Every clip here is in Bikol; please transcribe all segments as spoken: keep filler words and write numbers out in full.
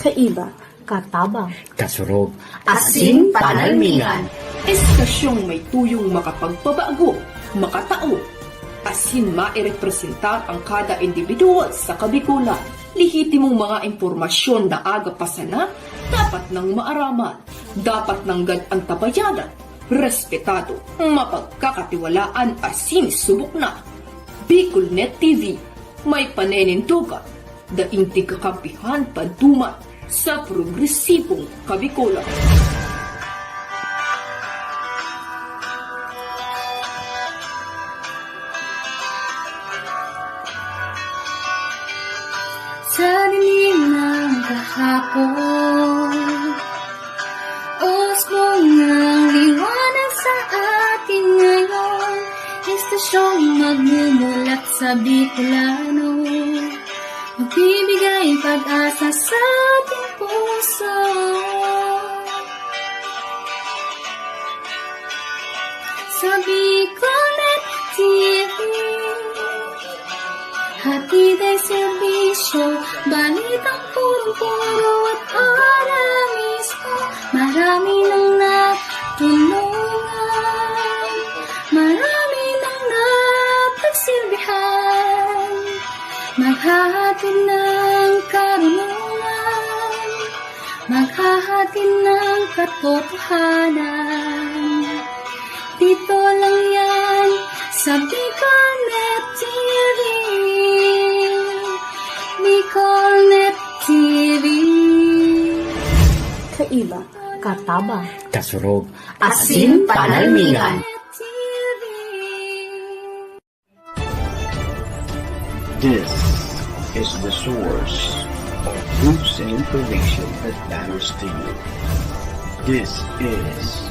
Kaiba, katabang, kasurog, asin panalmingan. Estasyong may tuyong makapagpabago, makatao, asin mairepresentar ang kada individual sa Kabikolan. Lehitimong mga impormasyon na aga pa sana, dapat nang maaraman, dapat nanggad antabayanan, respetado, mapagkakatiwalaan asin subok na. Bicol Net T V, may paninindogan, daing tigkakampihan panduman sa progresibong Kabikolan. Sa dilim ng kahapon, usbong ng liwanag sa atin ngayon, estasyong magmumulat sa Bicolano, magbibigay pag-asa sa ating puso. Sa Bicolnet T V, hatid ay serbisyo, balitang punong-puno at ora mismo. Marami nang natulungan, marami nang napagsilbihan, maghahatid ng karunungan, maghahatid ng katotohanan. Dito lang yan sa Bicolnet T V. Bicolnet T V. Kaiba, katabang, kasurog, asin panalmingan. T V. This is the source of news and information that matters to you. This is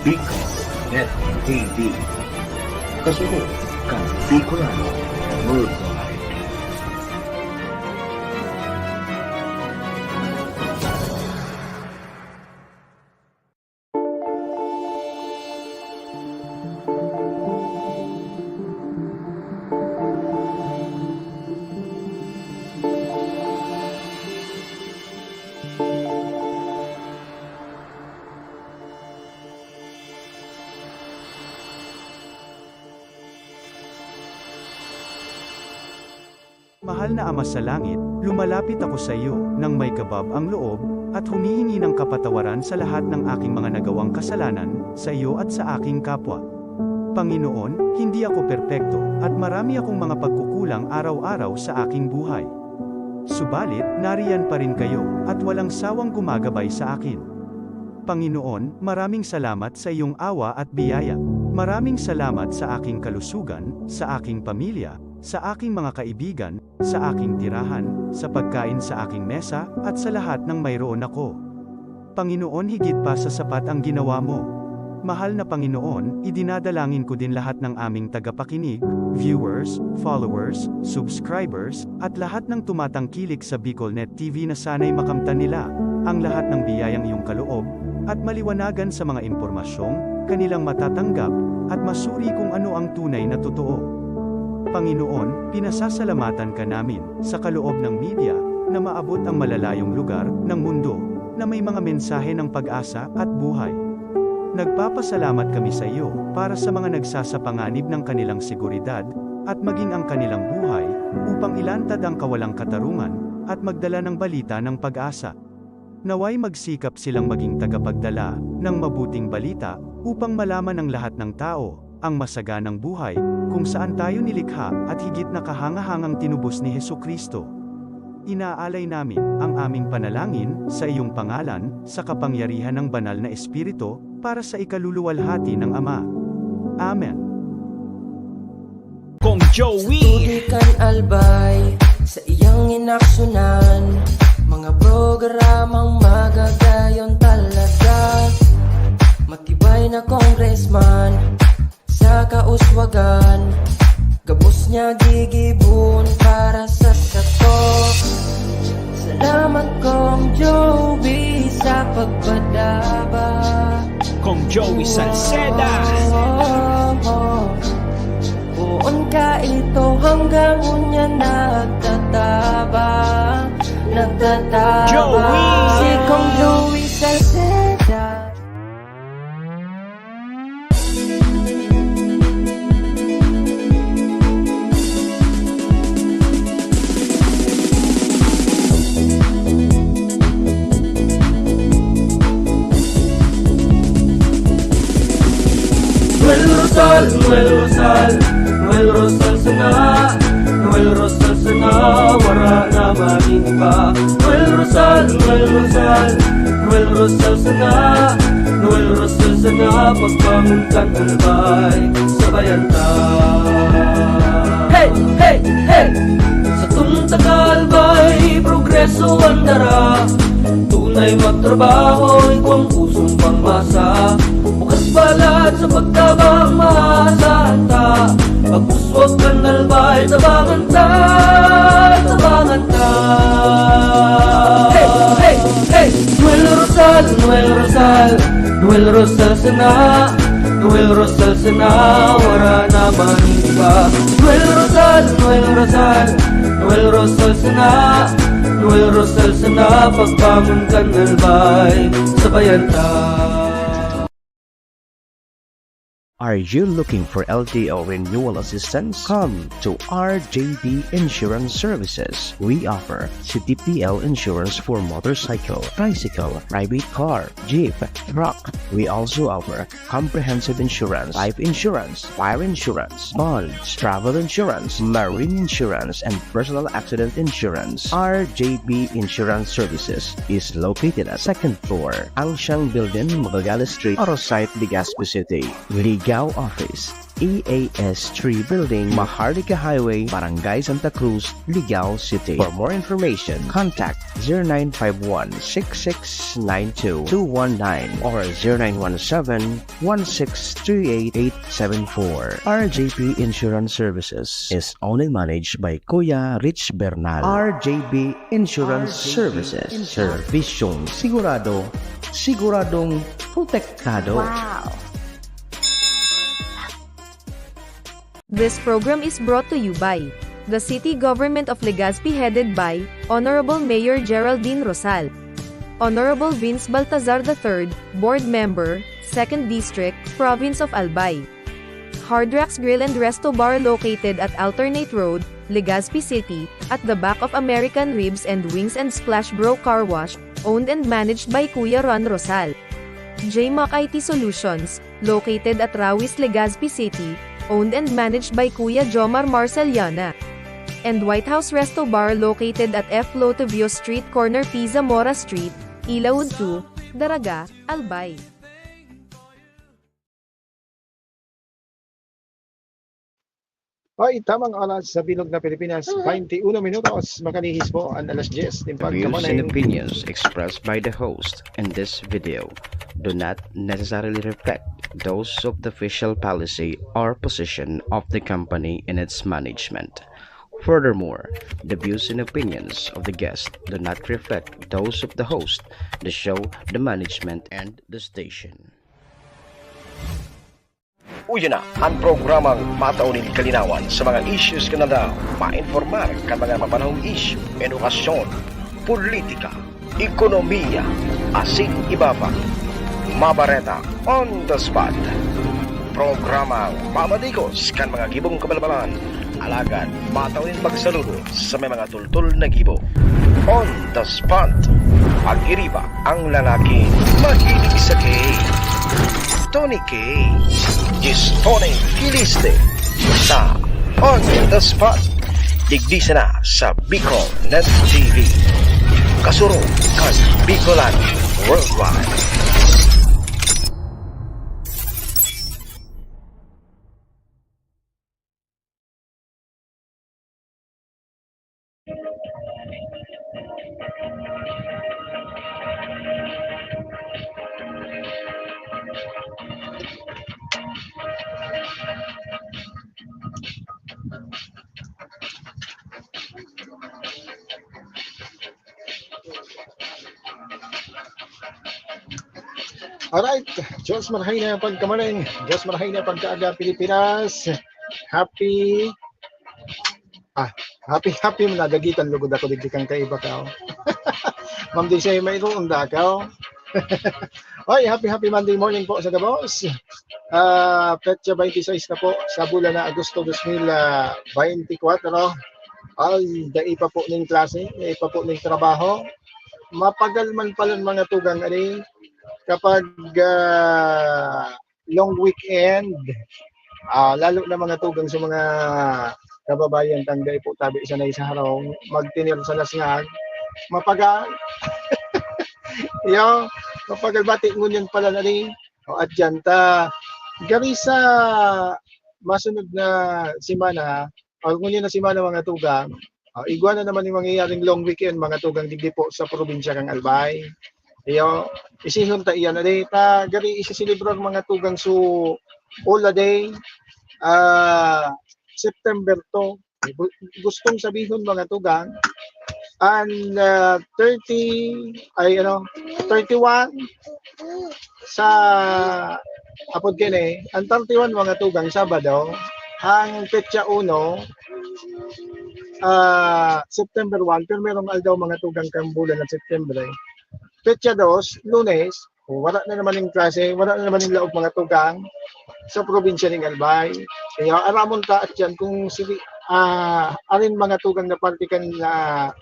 Bicol Net T V. Kasunod kan Bicolano Worldwide. Mahal na Ama sa Langit, lumalapit ako sa iyo nang may kabab ang loob at humihingi ng kapatawaran sa lahat ng aking mga nagawang kasalanan sa iyo at sa aking kapwa. Panginoon, hindi ako perpekto at marami akong mga pagkukulang araw-araw sa aking buhay. Subalit, nariyan pa rin kayo at walang sawang gumagabay sa akin. Panginoon, maraming salamat sa iyong awa at biyaya. Maraming salamat sa aking kalusugan, sa aking pamilya, sa aking mga kaibigan, sa aking tirahan, sa pagkain sa aking mesa, at sa lahat ng mayroon ako. Panginoon, higit pa sa sapat ang ginawa mo. Mahal na Panginoon, idinadalangin ko din lahat ng aming tagapakinig, viewers, followers, subscribers, at lahat ng tumatangkilik sa Bicolnet T V na sana'y makamtan nila ang lahat ng biyayang iyong kaloob at maliwanagan sa mga impormasyong kanilang matatanggap at masuri kung ano ang tunay na totoo. Panginoon, pinasasalamatan ka namin sa kaloob ng media na maabot ang malalayong lugar ng mundo na may mga mensahe ng pag-asa at buhay. Nagpapasalamat kami sa iyo para sa mga nagsasapanganib ng kanilang seguridad at maging ang kanilang buhay upang ilantad ang kawalang katarungan at magdala ng balita ng pag-asa. Nawa'y magsikap silang maging tagapagdala ng mabuting balita upang malaman ng lahat ng tao ang masaganang buhay kung saan tayo nilikha at higit na kahangahangang tinubos ni Jesu-Cristo. Inaalay namin ang aming panalangin sa iyong pangalan, sa kapangyarihan ng Banal na Espiritu, para sa ikaluluwalhati ng Ama. Amen. Kong Joey. Sa tubig kan albay, sa iyang inaksyonan, mga programang magagayon talaga. Matibay na congressman, sa kauswagan, gabos niya gigibon para sa sato. Salamat, Kong Joey, sa pagpadaba. Kong Joey Salceda. Poon ka ito hanggang unya nagtatabang, nagtatabang. Joey. Si Kong Joey Salceda. Noel Rosal, Noel Rosal, Noel Rosal sana, Noel Rosal sana, wara na maning iba. Noel Rosal, Noel Rosal, Noel Rosal sana, Noel Rosal sana, pagbangon kan Albay, sabayan ta. Hey, hey, hey! Sa tunta ka Albay, progreso ang dara. Tunay magtrabaho, igwang pusong pangmasa. Bukas palad sa pagtabang, maasahan ta. Pagpuswag kan Albay, tabangan ta, tabangan ta. Hey, hey, hey! Noel Rosal, Noel Rosal, Noel Rosal sana, Noel Rosal sana, wara na maning iba. Noel Rosal, Noel Rosal, Noel Rosal sana, Noel Rosal sana, pagbangon kan Albay, sabayan ta. Are you looking for L T O renewal assistance? Come to R J B Insurance Services. We offer C T P L insurance for motorcycle, tricycle, private car, jeep, truck. We also offer comprehensive insurance, life insurance, fire insurance, bonds, travel insurance, marine insurance, and personal accident insurance. R J B Insurance Services is located at second floor, Angshang Building, Magallanes Street, Arosite, Legazpi City. Ligao Office, E A S three Building, Maharlika Highway, Barangay Santa Cruz, Ligao City. For more information, contact zero nine five one, six six nine two, two one nine or zero nine one seven, one six three eight, eight seven four. R J P Insurance Services is owned and managed by Kuya Rich Bernal. R J B Insurance Services. Serbisyong sigurado, siguradong protektado. Wow! This program is brought to you by the City Government of Legazpi, headed by Honorable Mayor Geraldine Rosal, Honorable Vince Baltazar the third, Board Member, Second District, Province of Albay. Hard Rocks Grill and Resto Bar, located at Alternate Road, Legazpi City, at the back of American Ribs and Wings and Splash Bro Car Wash, owned and managed by Kuya Ron Rosal. J Mac I T Solutions, located at Rawis, Legazpi City, owned and managed by Kuya Jomar Marceliana. And White House Resto Bar, located at F Lotovio Street, corner P Zamora Street, Ilaud two, Daraga, Albay. Ay, tamang oras sa bilog na Pilipinas, Mhm. twenty-uno minutos. Makanihis po ang alas diyes. The views and opinions expressed by the host in this video do not necessarily reflect those of the official policy or position of the company and its management. Furthermore, the views and opinions of the guest do not reflect those of the host, the show, the management, and the station. Uya na an programang matao nin kalinawan sa mga issues kan aldaw, mainformar kan mga mapanahong isyu, edukasyon, politika, ekonomiya, asin iba pa. Mabareta on the spot. Programang mamadigos kan mga gibong kabalbalan, alagad matao nin pagsaludo sa may mga tultol na gibo. On the spot. Pag-iriba ang lalaking mahilig sa K. Tony K. Gistone Kiliste sa On the Spot. Digdi sana sa Bicol Net T V. Kasurog kan Bicolan Worldwide. Alright, Diyos marahay na pagkamaling, Diyos marahay na pagkaaga, Pilipinas. Happy, ah, happy, happy, mga dagitan, lugod ako, digdi kang kaiba ka, oh. Ma'am Daisy, mayroon daw ka? Oy, happy, happy Monday morning po sa gabos. Ah, petsa twenty-six na po sa bulan na Agosto dos mil twenty-four. Ay, dai pa po ning klase, dai pa po ning trabaho. Mapagal man pala, mga tugang, ari, kapag, ah, long weekend. Ah, lalo na, mga tugang, sa mga kababayan tang dai po tabi sanay sa harong, magtener sa lasngag, mapagal. Iyo, mapagal. Bati ngunyan pala na rin. O, adyan ta. Gari sa masunod na semana, o ngunyan na semana, mga tugang, ah, igwa na naman yung mangyayaring long weekend, mga tugang, digdi po sa probinsya kang Albay. Iyo, isihon ta iyan. Ari, ta gari isiselebrar, mga tugang, su Ola Day, ah, September two. Bu-, gustong sabihon, mga tugang, an, ah, thirty, ay, ano, thirty-one sa, apod kini, an thirty-one, mga tugang, Sabado, ang petsa uno, ah, September one, primerong aldaw, mga tugang, kan bulan ng September. Petsa dos, Lunes, o, wala na naman yung klase, wala na naman yung laog, mga tugang, sa probinsya ning Albay. Kaya aramon ta at yan kung sige, ah, arin, mga tugang, na parte kan, ah,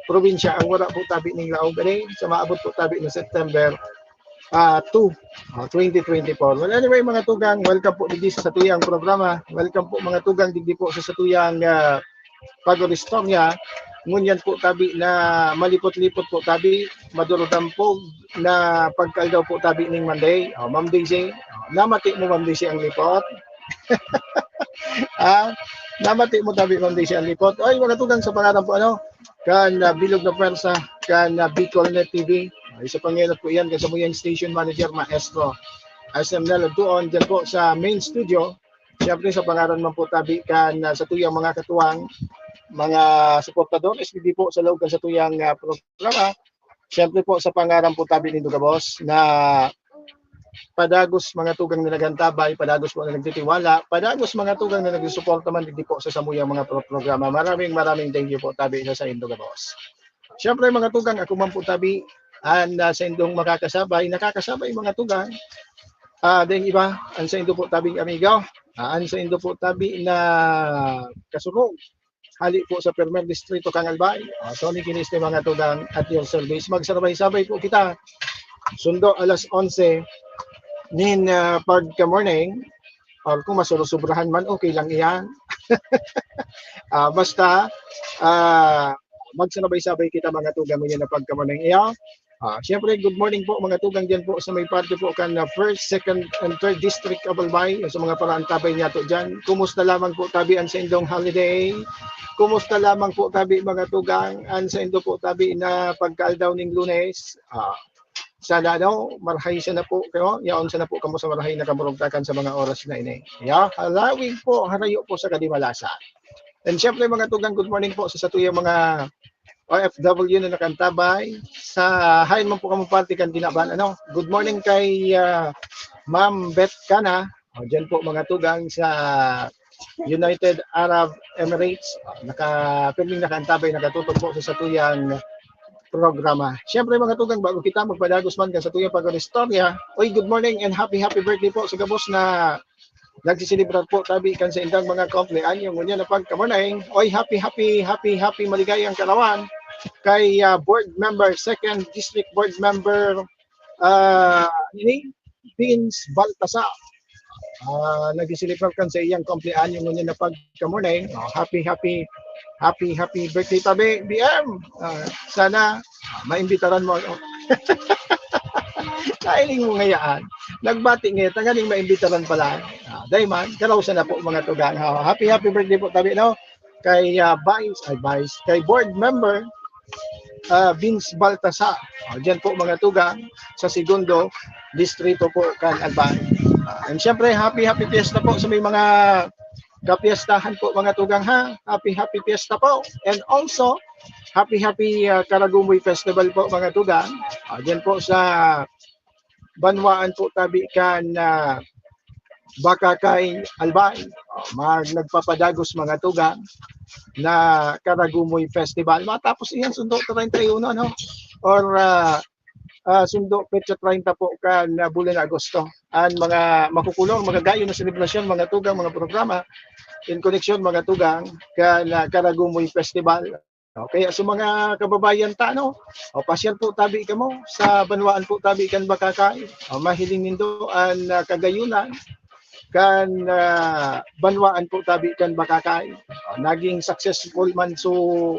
probinsya ang wala po tabi ning laog, ani, sa maabot po tabi ng September, ah, two, ah, twenty twenty-four. Well, anyway, mga tugang, welcome po digdi sa satuyang programa. Welcome po, mga tugang, digdi po sa satuyang, ah, pag-oristorya. Ngunyan po tabi na malipot-lipot po tabi, madurdampog na pagkaaldaw po tabi ning Monday. O, Ma'am Daisy, o, namati mo, Ma'am Daisy, ang lipot? Ah, namati mo tabi, Ma'am Daisy, ang lipot? Ay, mga tugang, sa pangaran po, ano, kan, ah, bilog na pwersa, kan, ah, Bicol Net T V. Ay, sa pangenot po yan, kan samuyang station manager, Maestro S M Nel Agtuon, dyan po sa main studio. Siyempre, sa pangaran man po tabi kan, ah, satuyang mga katuwang, mga suportadores, digdi po sa laog kan satuyang, ah, programa. Siyempre po, sa pangaran po tabi nindo gabos na padagos, mga tugang, na nag-antabay, padagos po na nagtitiwala, padagos, mga tugang, na nagsusuporta man digdi po sa samuyang mga pro-, programa. Maraming, maraming thank you po tabi sa saindo gabos. Siyempre, mga tugang, ako man po tabi an, ah, saindong makakasabay, nakakasabay, mga tugang. Ah, daing iba, an saindo po tabing amigo, ah, an saindo po tabi na kasurog, hali po sa Primer Distrito, kan Albay. Ah, Tony Kiniste, mga tugang, at your service. Magsabay-sabay po kita. Sundo alas onse nin, ah, pagka-morning, or kung masurusubrahan man, okay lang iyan. Ah, basta, ah, magsabay-sabay kita, mga tugang, ngayon na pagka-morning. Iyo. Ah, siyempre, good morning po, mga tugang, dyan po sa may parte po kan, ah, first, second, and third district of Albay, sa mga paraantabay niya to dyan. Kumusta lamang po tabi an saindong holiday? Kumusta lamang po tabi, mga tugang, an saindo po tabi na pagkaaldaw ning Lunes? Ah, sana, ano, marahay sana po kayo. Yaon sana po kamo sa marahay na kamurugtakan sa mga oras na ini. Ya, halawig po, harayo po sa kadimalasa. And siyempre, mga tugang, good morning po sa satuyang mga O F W na nakantabay. Sa hain man po kamo parte kan kinaban, ano. Good morning kay, ah, Ma'am Beth Cana. O, dyan po, mga tugang, sa United Arab Emirates. Naka, pirming nakantabay, nakatutok po sa satuyang programa. Siyempre, mga tugang, bago kita magpadagos man kan satuyang pag-istorya, oy, good morning and happy, happy birthday po sa gabos na nagsiselebrar po tabi kan saindang mga kumpleanyo ngunyan na pagka-morning. Oy, happy, happy, happy, happy maligayang kaarawan kay, ah, board member, second district board member, ah, ini, Vince Baltasar. Ah, nagsiselebrar kan sa iyang kumpleanyo ngunyan na pagka-morning. Oh, happy, happy, happy, happy birthday tabi, B M. Ah, sana, ah, maimbitaran mo ako. Kahiling mo ngayaan. Nagbati ngayon, tanganing maimbitaran pala. Ah, dai man, karaw sana po, mga tugang. Ah, happy, happy birthday po tabi, no? Kay, ah, Vice, ay, Vice, kay board member, ah, Vince Baltasar. Ah, dyan po, mga tugang, sa Segundo Distrito po, kan Albay. Ah, and siyempre, happy, happy fiesta po sa may mga kapiestahan po, mga tugang, ha. Happy, happy fiesta po. And also, happy, happy, ah, Karagumoy Festival po, mga tugang. Ah, dyan po sa banwaan po tabi kan, ah, Bacacay, Albay. Oh, mag-, nagpapadagos, mga tugang, na Karagumoy Festival. Matapos iyan, sundo treinta y uno, ano? or ah, ah, sundo petsa treinta po kan ah, bulan na Agosto. An mga makukulong, magagayon na selebrasyon, mga tugang, mga programa in koneksyon, mga tugang, kan ah, Karagumoy Festival. O, kaya sa mga kababayan ta, no? O, pasyal po tabi kamo sa banwaan po tabi kan Bakakay. O, mahiling nindo an ah, kagayunan kan ah, banwaan po tabi kan Bakakay. O, naging successful man so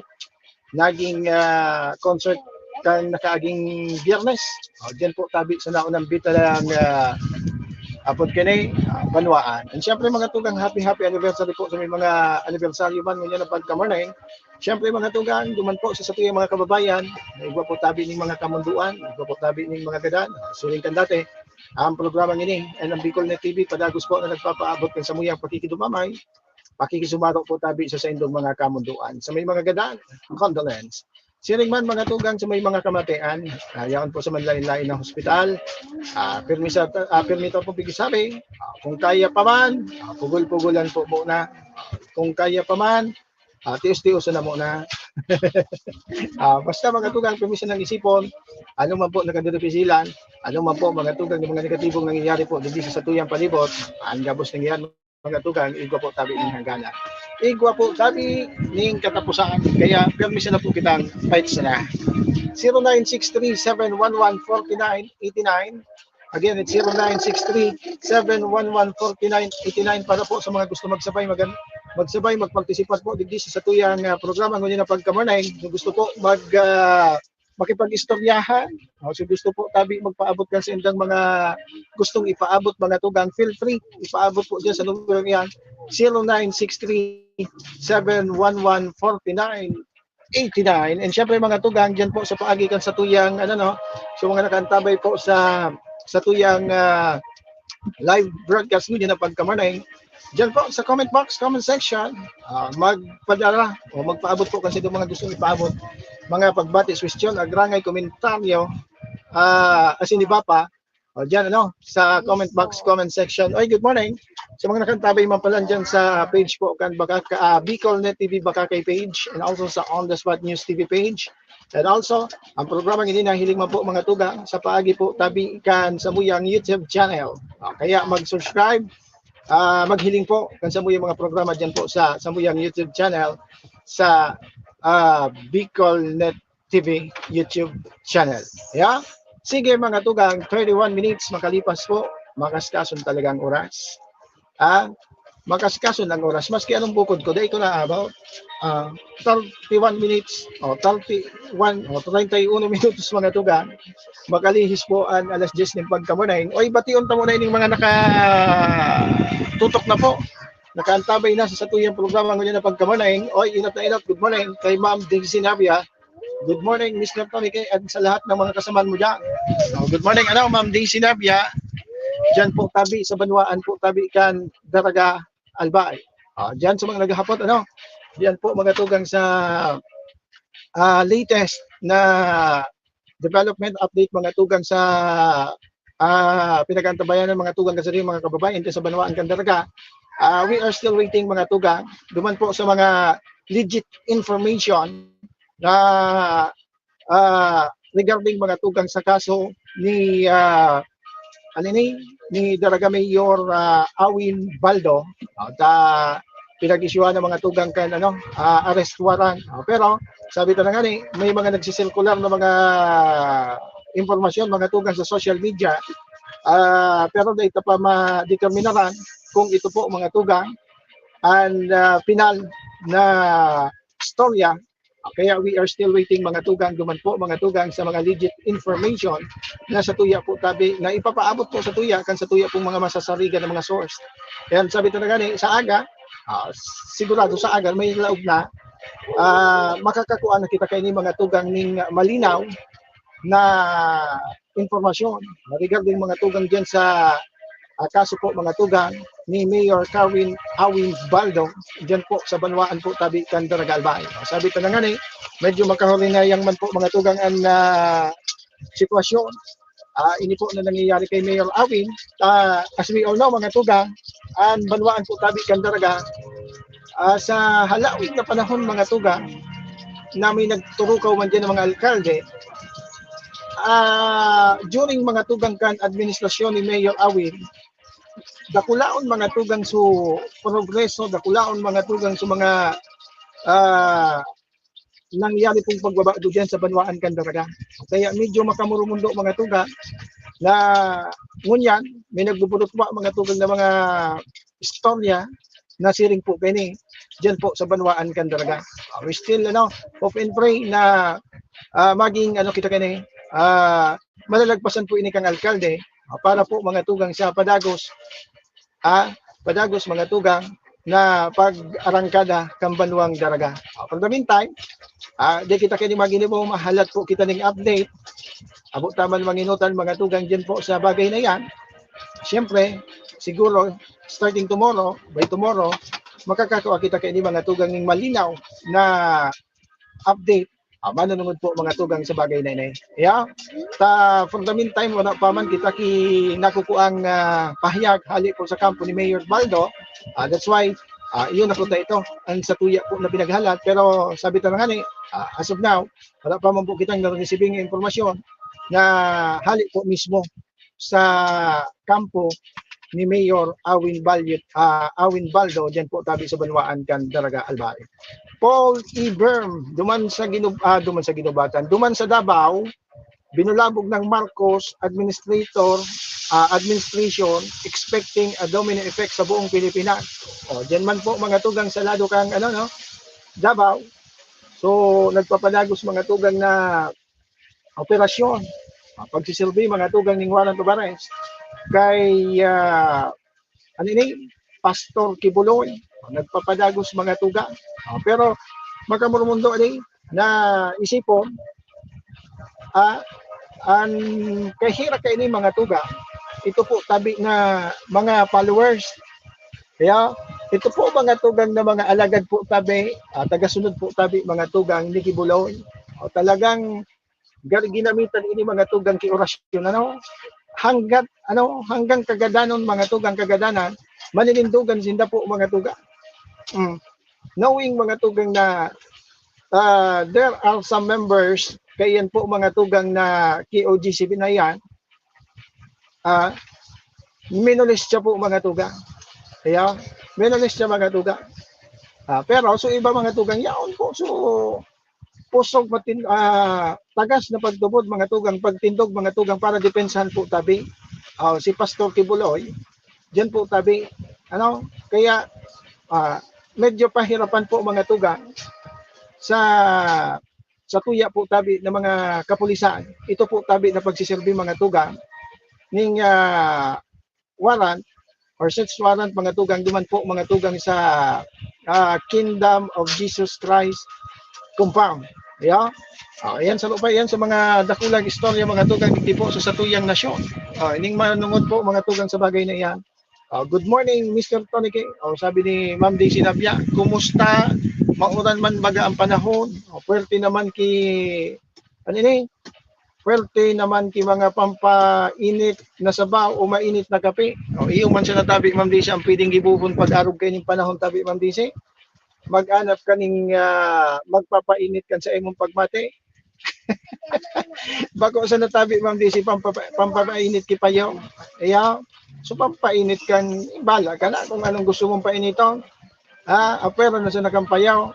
naging ah, concert kan nakaaging Biyernes. O, diyan po tabi sa naunang bitalang ah, apod kini, ah, banwaan. And syempre, mga tugang, happy, happy anniversary po sa may mga anibersaryo man ngunyan na pagkamorning. Syempre, mga tugang, duman po sa satuyang mga kababayan, na igwa po tabi ning mga kamunduan, igwa po tabi ning mga gadan, suling kan dati, ang programa ngini, and ang Bicol Net T V, padagos po na nagpapaabot kan samuyang pakikidumamay, pakikisumaro po tabi sa saindong mga kamunduan. Sa may mga gadan, condolence. Siring man, mga tugang, sa may mga kamatean, ah, yaon po sa manlain-lain na hospital. Ah, pirmi sa, ah, pirmi ta po pigisabi, ah, kung kaya pa man, ah, pugol-pugulan po muna. Kung kaya pa man, ah, tios-tios na muna. Ah, basta, mga tugang, pirmi sa nang isipon, ano man po nakadiripizilan, ano man po, mga tugang, yung mga negatibong nangyayari po digdi sa satuyang palibot, ang gabos nangyayari, mga tugang, igwa po tabi ning hangganan. Igwa po tabi ning katapusan. Kaya pirmi sana po kitang fight sana. Zero nine six three, seven one one, forty nine eighty nine. Again, it's zero nine six three, seven one one, forty nine eighty nine para po sa mga gusto magsabay, mag-, magsabay, magpartisipat po digdi sa satuyang ah, programa ngunyan na pagkamorning. Kung gusto po mag ah, makipag-istoryahan, o, so gusto po tabi magpaabot kan sa indang mga gustong ipaabot, mga tugang, feel free, ipaabot po dyan sa numero niyan, zero nine six three, seven one one, forty nine eighty nine. And syempre, mga tugang, dyan po sa paagi kan satuyang, ano, no, so mga nakaantabay po sa satuyang ah, live broadcast ngunyan na pagkamorning, dyan po sa comment box, comment section, ah, magpadala o magpaabot po kasi ng mga gusto ipaabot, mga pagbati, suwestyon, agrangay, komentaryo, ah, asin iba pa, o dyan, ano, sa comment box, comment section. Oy, good morning. Sa mga nakaantabay man pala dyan sa page po kan Bakaka-, ah, Bicol Net T V Bakakay page, and also sa On The Spot News T V page. And also, ang programa ngini nahiling man po, mga tugang, sa paagi po tabi kan samuyang YouTube channel. Ah, kaya mag-subscribe, ah, maghiling po kan samuyang mga programa dyan po sa samuyang YouTube channel sa ah, Bicol Net T V YouTube channel. Yeah? Sige, mga tugang, thirty-one minutes makalipas po, makaskason talagang oras. Ah, makaskason ang oras. Maski anong bukod ko, dahil ko na about ah, thirty-one minutes, o thirty-one, o treinta y uno minutos, mga tugang. Makalihis po ang alas diyes ning pagkamorning. Oy, bation ta muna ining mga nakatutok na po. Nakaantabay na sa satuyang programa ngunyan na pagkamorning. Oy, inot na inot, good morning kay Ma'am Daisy Navia. Good morning, Mister Tony K, and sa lahat ng mga kasamaan mo dyan. O, good morning, ano, Ma'am Daisy Navia. Dyan po tabi, sa banwaan po tabi kan Daraga, Albay. Ah, dyan sa mga naghahapot, ano, dyan po, mga tugang, sa ah, latest na development update, mga tugang, sa ah, pinag-aantabayan ng mga tugang kasi mga kababayan dyan sa banwaan kan Daraga. Ah, we are still waiting, mga tugang. Duman po sa mga legit information na ah, regarding, mga tugang, sa kaso ni ah, ano ni, ni Daraga Mayor ah, Awin Baldo. Ah, ta pinag-isyuhan ng mga tugang kan, ano, ah, arrest warrant. Ah, pero sabi ta na nga ni, may mga nagsisirkular na mga impormasyon, mga tugang, sa social media. Ah, pero dai ta pa madeterminaran kung ito po, mga tugang, ang ah, final na storya. Kaya we are still waiting, mga tugang, duman po, mga tugang, sa mga legit information na sa tuya po tabi, na ipapaabot po sa tuya, kan sa tuya pong mga masasarigan ng mga source. Kaya sabi ta na gani, sa aga, ah, sigurado sa aga, may laog na, ah, makakakua na kita kaini, mga tugang, ning malinaw na impormasyon regarding, mga tugang, dyan sa ah, kaso po, mga tugang, ni Mayor Carwin Awin Baldo, dyan po sa banwaan po tabi kan Daraga, Albay. Sabi ta na nga ni, medyo makahurinayang man po, mga tugang, ang ah, sitwasyon. Ah, ini po na nangyayari kay Mayor Awin. Ah, as we all know, mga tugang, ang banwaan po tabi kan Daraga, ah, sa halawig na panahon, mga tugang, na may nagturukaw man dyan ng mga alkalde, ah, during mga tugang kan administrasyon ni Mayor Awin, dakulaon mga tugang su progreso, dakulaon mga tugang su mga, ah, nangyari pong pagbabago diyan sa banwaan kan Daraga. Kaya medyo makamurumundo mga tugang na ngunyan, may nagbuburutwa mga tugang na mga istorya na siring po kini diyan po sa banwaan kan Daraga. Ah, we still, ano, hope and pray na, ah, maging, ano, kita kini, ah, malalagpasan po ini kang alkalde, ah, para po mga tugang sa padagos, ah, padagos mga tugang na pag-arangkada kan banwang Daraga. Ah, for the meantime, ah, di kita kini maginibo, mahalat po kita ning update. Abo ta man manginutan mga tugang diyan po sa bagay na yan. Siyempre, siguro, starting tomorrow, by tomorrow, makakakua kita kini mga tugang ning malinaw na update. Ah, manunungod po mga tugang sa bagay na ini. Yeah? Ta, for the meantime, wala pa man kita ki nakukuang, ah, pahayag hali po sa kampo ni Mayor Baldo. Ah, that's why, ah, iyon na po ta ito, ang satuya po na pinaghalat. Pero sabi ta na nga ni, ah, as of now, wala pa man po kitang naresibing impormasyon na hali po mismo sa kampo ni Mayor Awin Balyot, ah, Awin Baldo, diyan po tabi sa banwaan kan Daraga, Albay. Paul E. Berm, duman sa Ginub-, ah, duman sa Ginubatan, duman sa Davao, binulabog ng Marcos administrator, ah, administration, expecting a domino effect sa buong Pilipinas. O, diyan man po mga tugang sa lado kang, ano, no, Davao. So, nagpapadagos mga tugang na operasyon, ah, pagsisilbi mga tugang ning warrant of arrest kay, ah, ano ini, Pastor Kibuloy, nagpapadagos mga tugang. Ah, pero makamurumundo ani na isipon, ah, an kahira kaini mga tugang, ito po tabi na mga followers. Kaya ito po mga tugang na mga alagad po tabi, ah, tagasunod po tabi mga tugang ni Kibuloy. O, talagang gar-, ginamitan ini mga tugang ki orasyon, ano? Hanggat, ano, hanggang kagadanon, mga tugang kagadanan, maninindogan sinda po, mga tugang. Mm. Knowing, mga tugang, na, ah, there are some members, kaiyan po, mga tugang, na K O G C B na yan, ah, minolestya po, mga tugang. Kaya, minolestya, mga tugang. Ah, pero, so, iba, mga tugang, yaon po, so, pusog matin-, ah, tagas na pagtubod, mga tugang, pagtindog, mga tugang, para depensahan po tabi. Ah, si Pastor Kibuloy, diyan po tabi. Ano? Kaya, ah, medyo pahirapan po, mga tugang, sa, sa tuya po tabi ng mga kapulisan. Ito po tabi na pagsiserbi, mga tugang, ning, ah, warrant or search warrant, mga tugang, duman po, mga tugang, sa, ah, Kingdom of Jesus Christ Compound. Yeah? Ah, yan sa lupa, yan sa mga dakulang istorya, mga tugang, digdi po sa satuyang nasyon. Ah, ining manungod po, mga tugang, sa bagay na iyan. Ah, good morning, Mister Tony K. Oh, sabi ni Ma'am Daisy Nabia, "Kumusta? Mauran man baga ang panahon?" Oh, puwerte naman ki, ano ini? Puwerte naman ki mga pampainit na sabaw o mainit na kape. Oh, iyo man siya natabi, Ma'am Daisy, ang pwedeng gibohon pag-arog kaining panahon tabi, Ma'am Daisy. Mag-anap ka ning, ah, magpapainit kan sa imong pagmati. Bako sa natabi, Ma'am Daisy, pampapa-, pampapainit ki payaw. Iya, so pampainit kan, bala ka na kung anong gusto mong painiton. Ah, apwera na sa nakampayaw.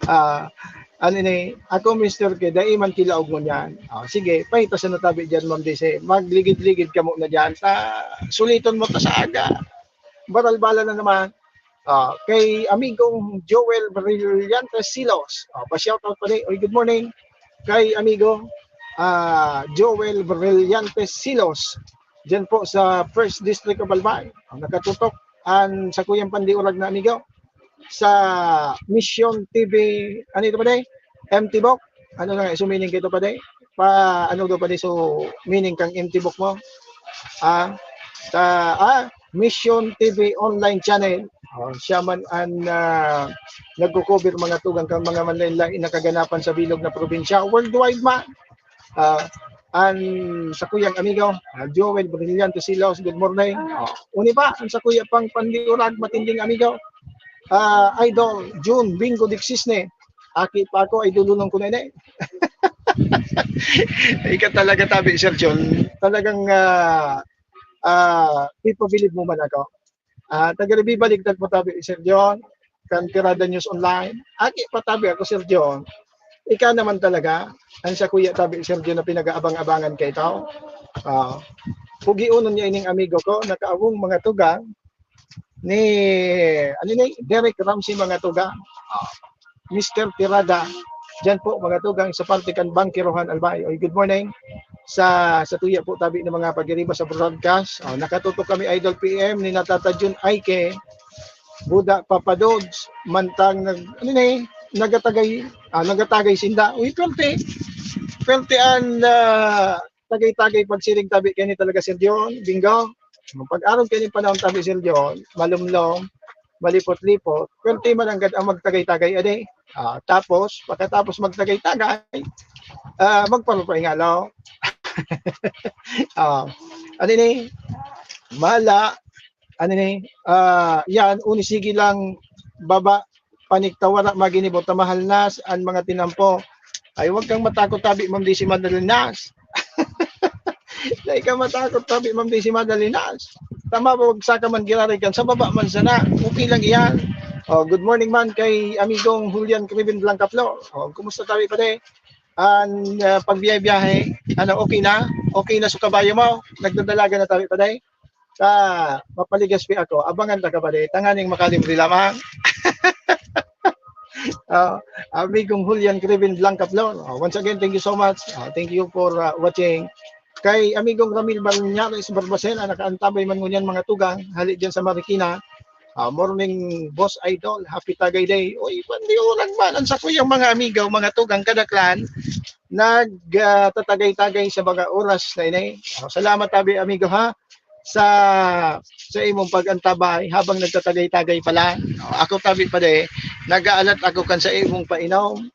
Ah, ano ni, ako, Mister K, dai man kilaog mo niyan. Ah, sige, paita sa natabi diyan, Ma'am Daisy. Magligid-ligid kamo na diyan. Ta, suliton mo ta sa aga. Baral-bala na naman. Ah, kay amigong Joel Brillante Silos. Ah, pa-shoutout pa rin. Oy, good morning. Kay amigo, ah, Joel Brillante Silos. Diyan po sa First District of Albay. Ah, nakatutok an sakuyang pandiurag na amigo sa Mission T V, ano ito pa, day? M T Bok? Ano na nga, so meaning kito pa, day? Pa, ano daw pa, day? So, meaning kang M T Bok mo? Ah, sa, ah, Mission T V online channel. Oh, siya man an, ah, nagko-cover mga tugang kan mga manlain-lain na kaganapan sa bilog na probinsya. Worldwide man. Ah, an sakuyang amigo, ah, Joel Brillante Silos, good morning. Oh, uni pa, an sakuya pang pandiurag, matinding amigo, ah, Idol June Bingo Dixisne. Aki pa ako, idolon ko na ini. Ika talaga tabi, Sir John. Talagang, ah, ah, ipabilib mo man ako. Ah, tagaribi baligtad po tabi, Sir John, kan Tirada News Online. Aki pa tabi ako, Sir John. Ika naman talaga, ang sa kuya tabi, Sir John, na pinag-aabang-abangan kay tao. Ah, pugionon niya ining amigo ko, nakaawong mga tugang ni, ano ni, Derek Ramsey mga tugang. Ah, Mister Tirada, dyan po, mga tugang, sa parte kan Bangkirohan, Albay. Oy, good morning sa, sa tuya po tabi ng mga pagiriba sa broadcast. Oh, nakatutok kami, Idol P M, ni Natata Jun Aike, Buda Papadods, mantang nag, ano ni, nagatagay, ah, nagatagay sinda. Uy, perte, perte an, ah, tagay-tagay pagsiring tabi kani talaga, Sir John, Bingo. Pag-aron kani panahon tabi, Sir John, malumlom, malipot-lipot, perte man anggad ang magtagay-tagay, ade. Ah, tapos, pagkatapos magtagay-tagay, ah, magparupaingalo. Ah, ano ni? Mala, ano ni? Ah, yan, uni sige lang baba, panikta wara maginibo ta mahal nas an mga tinampo. Ay, wag kang matakot tabi, Ma'am Daisy Madalinas. Dai ka matakot tabi, Ma'am Daisy Madalinas. Tama ba, wag sa ka man giraray kan sa baba man sana. Okay lang iyan. Oh, good morning man kay amigong Julian Criven Blanca Flor. Oh, kumusta tabi pa de? An, ah, pagbiyahe-biyahe, ano, okay na? Okay na sa kabayo mo? Nagdadalaga na tabi pa de? Sa mapaligas pi ako, abangan ta ka pa de? Tanganing makalibre lamang. Ah, amigong Julian Criven Blanca Flor. Ah, once again, thank you so much. Ah, thank you for, ah, watching. Kay amigong Ramil Balnyares Barbacena, nakaantabay man ngunyan mga tugang, hali dyan sa Marikina. Ah, morning, Boss Idol. Happy Tagay Day. Uy, pandi orang man. Ang sakuyang mga amigo, mga tugang kadaklan, nag, ah, tatagay-tagay sa mga oras na ini. Ah, salamat tabi, amigo, ha, sa, sa imong pag-antabay habang nagtatagay-tagay pala. Ah, ako tabi pa de, nag-aalat ako kan sa imong painom.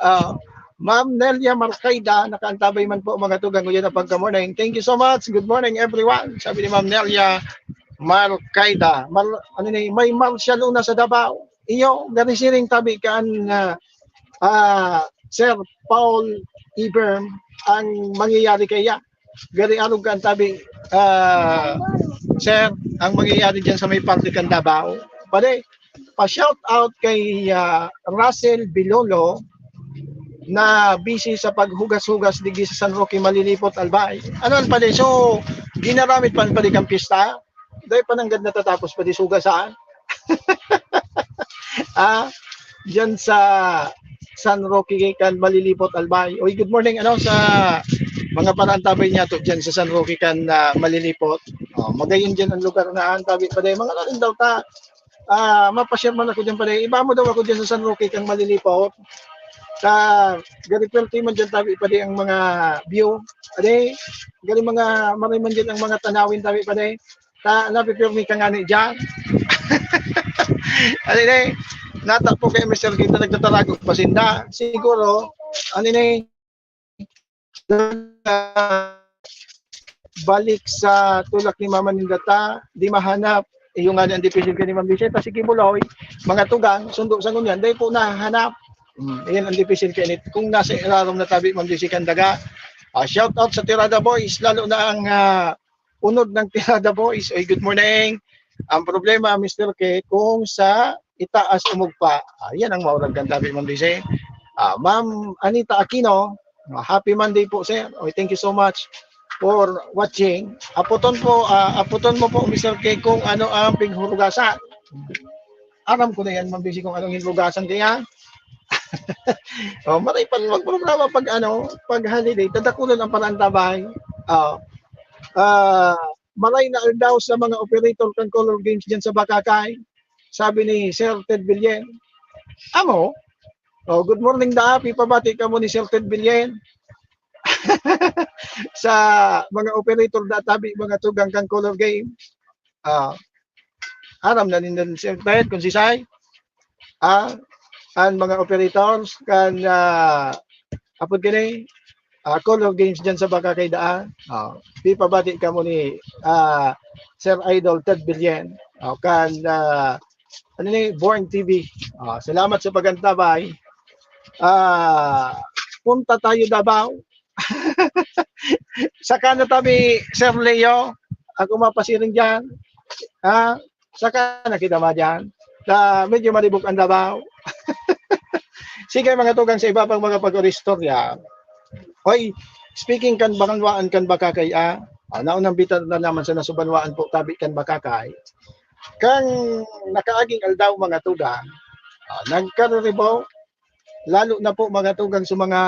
Ah, Ma'am Nelia Marcaida, nakaantabay man po mga tugang, uyan na pagka-morning. Thank you so much. Good morning, everyone. Sabi ni Ma'am Nelia Marcaida, Mar-, ano ni, may Marcia Luna sa Davao. Iyo, gani siring tabi kan, ah, ah, Sir Paul Iberm ang mangyayari kaya. Gani arog kan tabi, ah, Sir, ang mangyayari dyan sa may parte kan Davao. Pare, pa-shout out kay, ah, Russell Bilolo na busy sa paghugas-hugas digdi sa San Roque, Malilipot, Albay. Ano, pare? So, ginaramit pa, pare, kang pista? Dahil pa nanggad natatapos pa di sugasan? Ah, dyan sa San Roque kan Malilipot, Albay. Oy, good morning, ano, sa mga parantabay niya to dyan sa San Roque kan, ah, Malilipot. Oh, magayon dyan ang lugar na ang tabi pa dahil mga lalim daw ta. Ah, mapashare man ako dyan pa dahil. Iba mo daw ako dyan sa San Roque kan Malilipot. Sa gari pwerte man dyan tabi pa dahil ang mga view. Ade, gari mga maray man dyan ang mga tanawin tabi pa dahil. Ta, napipirmi ka nga ni dyan. Ano ini? Nata po kay Mister Kita nagtatarago pa sinda. Siguro, ano ini? Balik sa tulak ni Mama ninda ta, di mahanap. Iyo nga ni ang dipisil ka ni Ma'am Liseta. Sige, Buloy. Mga tugang, sundo sa ngunyan. Dahil po nahanap. Hmm, iyan ang dipisil ka init. Kung nasa irarom na tabi, Ma'am Liseta, kan daga. Ah, shout out sa Tirada Boys, lalo na ang, ah, unod ng Tirada Boys. Oy, good morning. Ang problema, Mister K, kung sa itaas umugpa, ah, yan ang maurag kan tabi, Ma'am Liseta. Ah, Ma'am Anita Aquino, ah, happy Monday po, sir. Oy, thank you so much for watching. Aputon po, ah, aputon mo po, Mister K, kung ano ang pighurugasan. Aram ko na yan, Ma'am Liseta, kung anong hinugasan kaya. Oh, maray pa magprograma pag ano, pag holiday, tadakulan ang parantabay. Oh. Ah, maray na aldaw sa mga operator kan Color Games dyan sa Bacacay. Sabi ni Sir Ted Villen. Amo? Oh, good morning, Daapi. Pabati ka mo ni Sir Ted Villen. Sa mga operator da tabi, mga tugang kan Color Games. Ah, aram na ninda, Sir Ted, kung si Sai. Ah, ang mga operators kan, ah, apod kini, ah, Color Games dyan sa Bacacay daan. Ah, pipabati ka mo ni, ah, Sir Idol Ted Villen. Ah, kan, ah, ano ni, Born T V. Ah, salamat sa pag-antabay. Ah, Punta tayo Davao. Saka na tabi, Sir Leo, ako mapasiring dyan. Ha? Saka na kita ma dyan. Na medyo malibog ang Davao. Sige, mga tugang, sa iba pang mga pag-oristorya. Hoy, speaking kan banwaan kan Bakakay, ah, ah, naunang bitar na naman sa nasubanwaan po tabi kan Bakakay. Kang nakaaging aldaw, mga tugang, ah, nagkariribaw, lalo na po, mga tugang, sa mga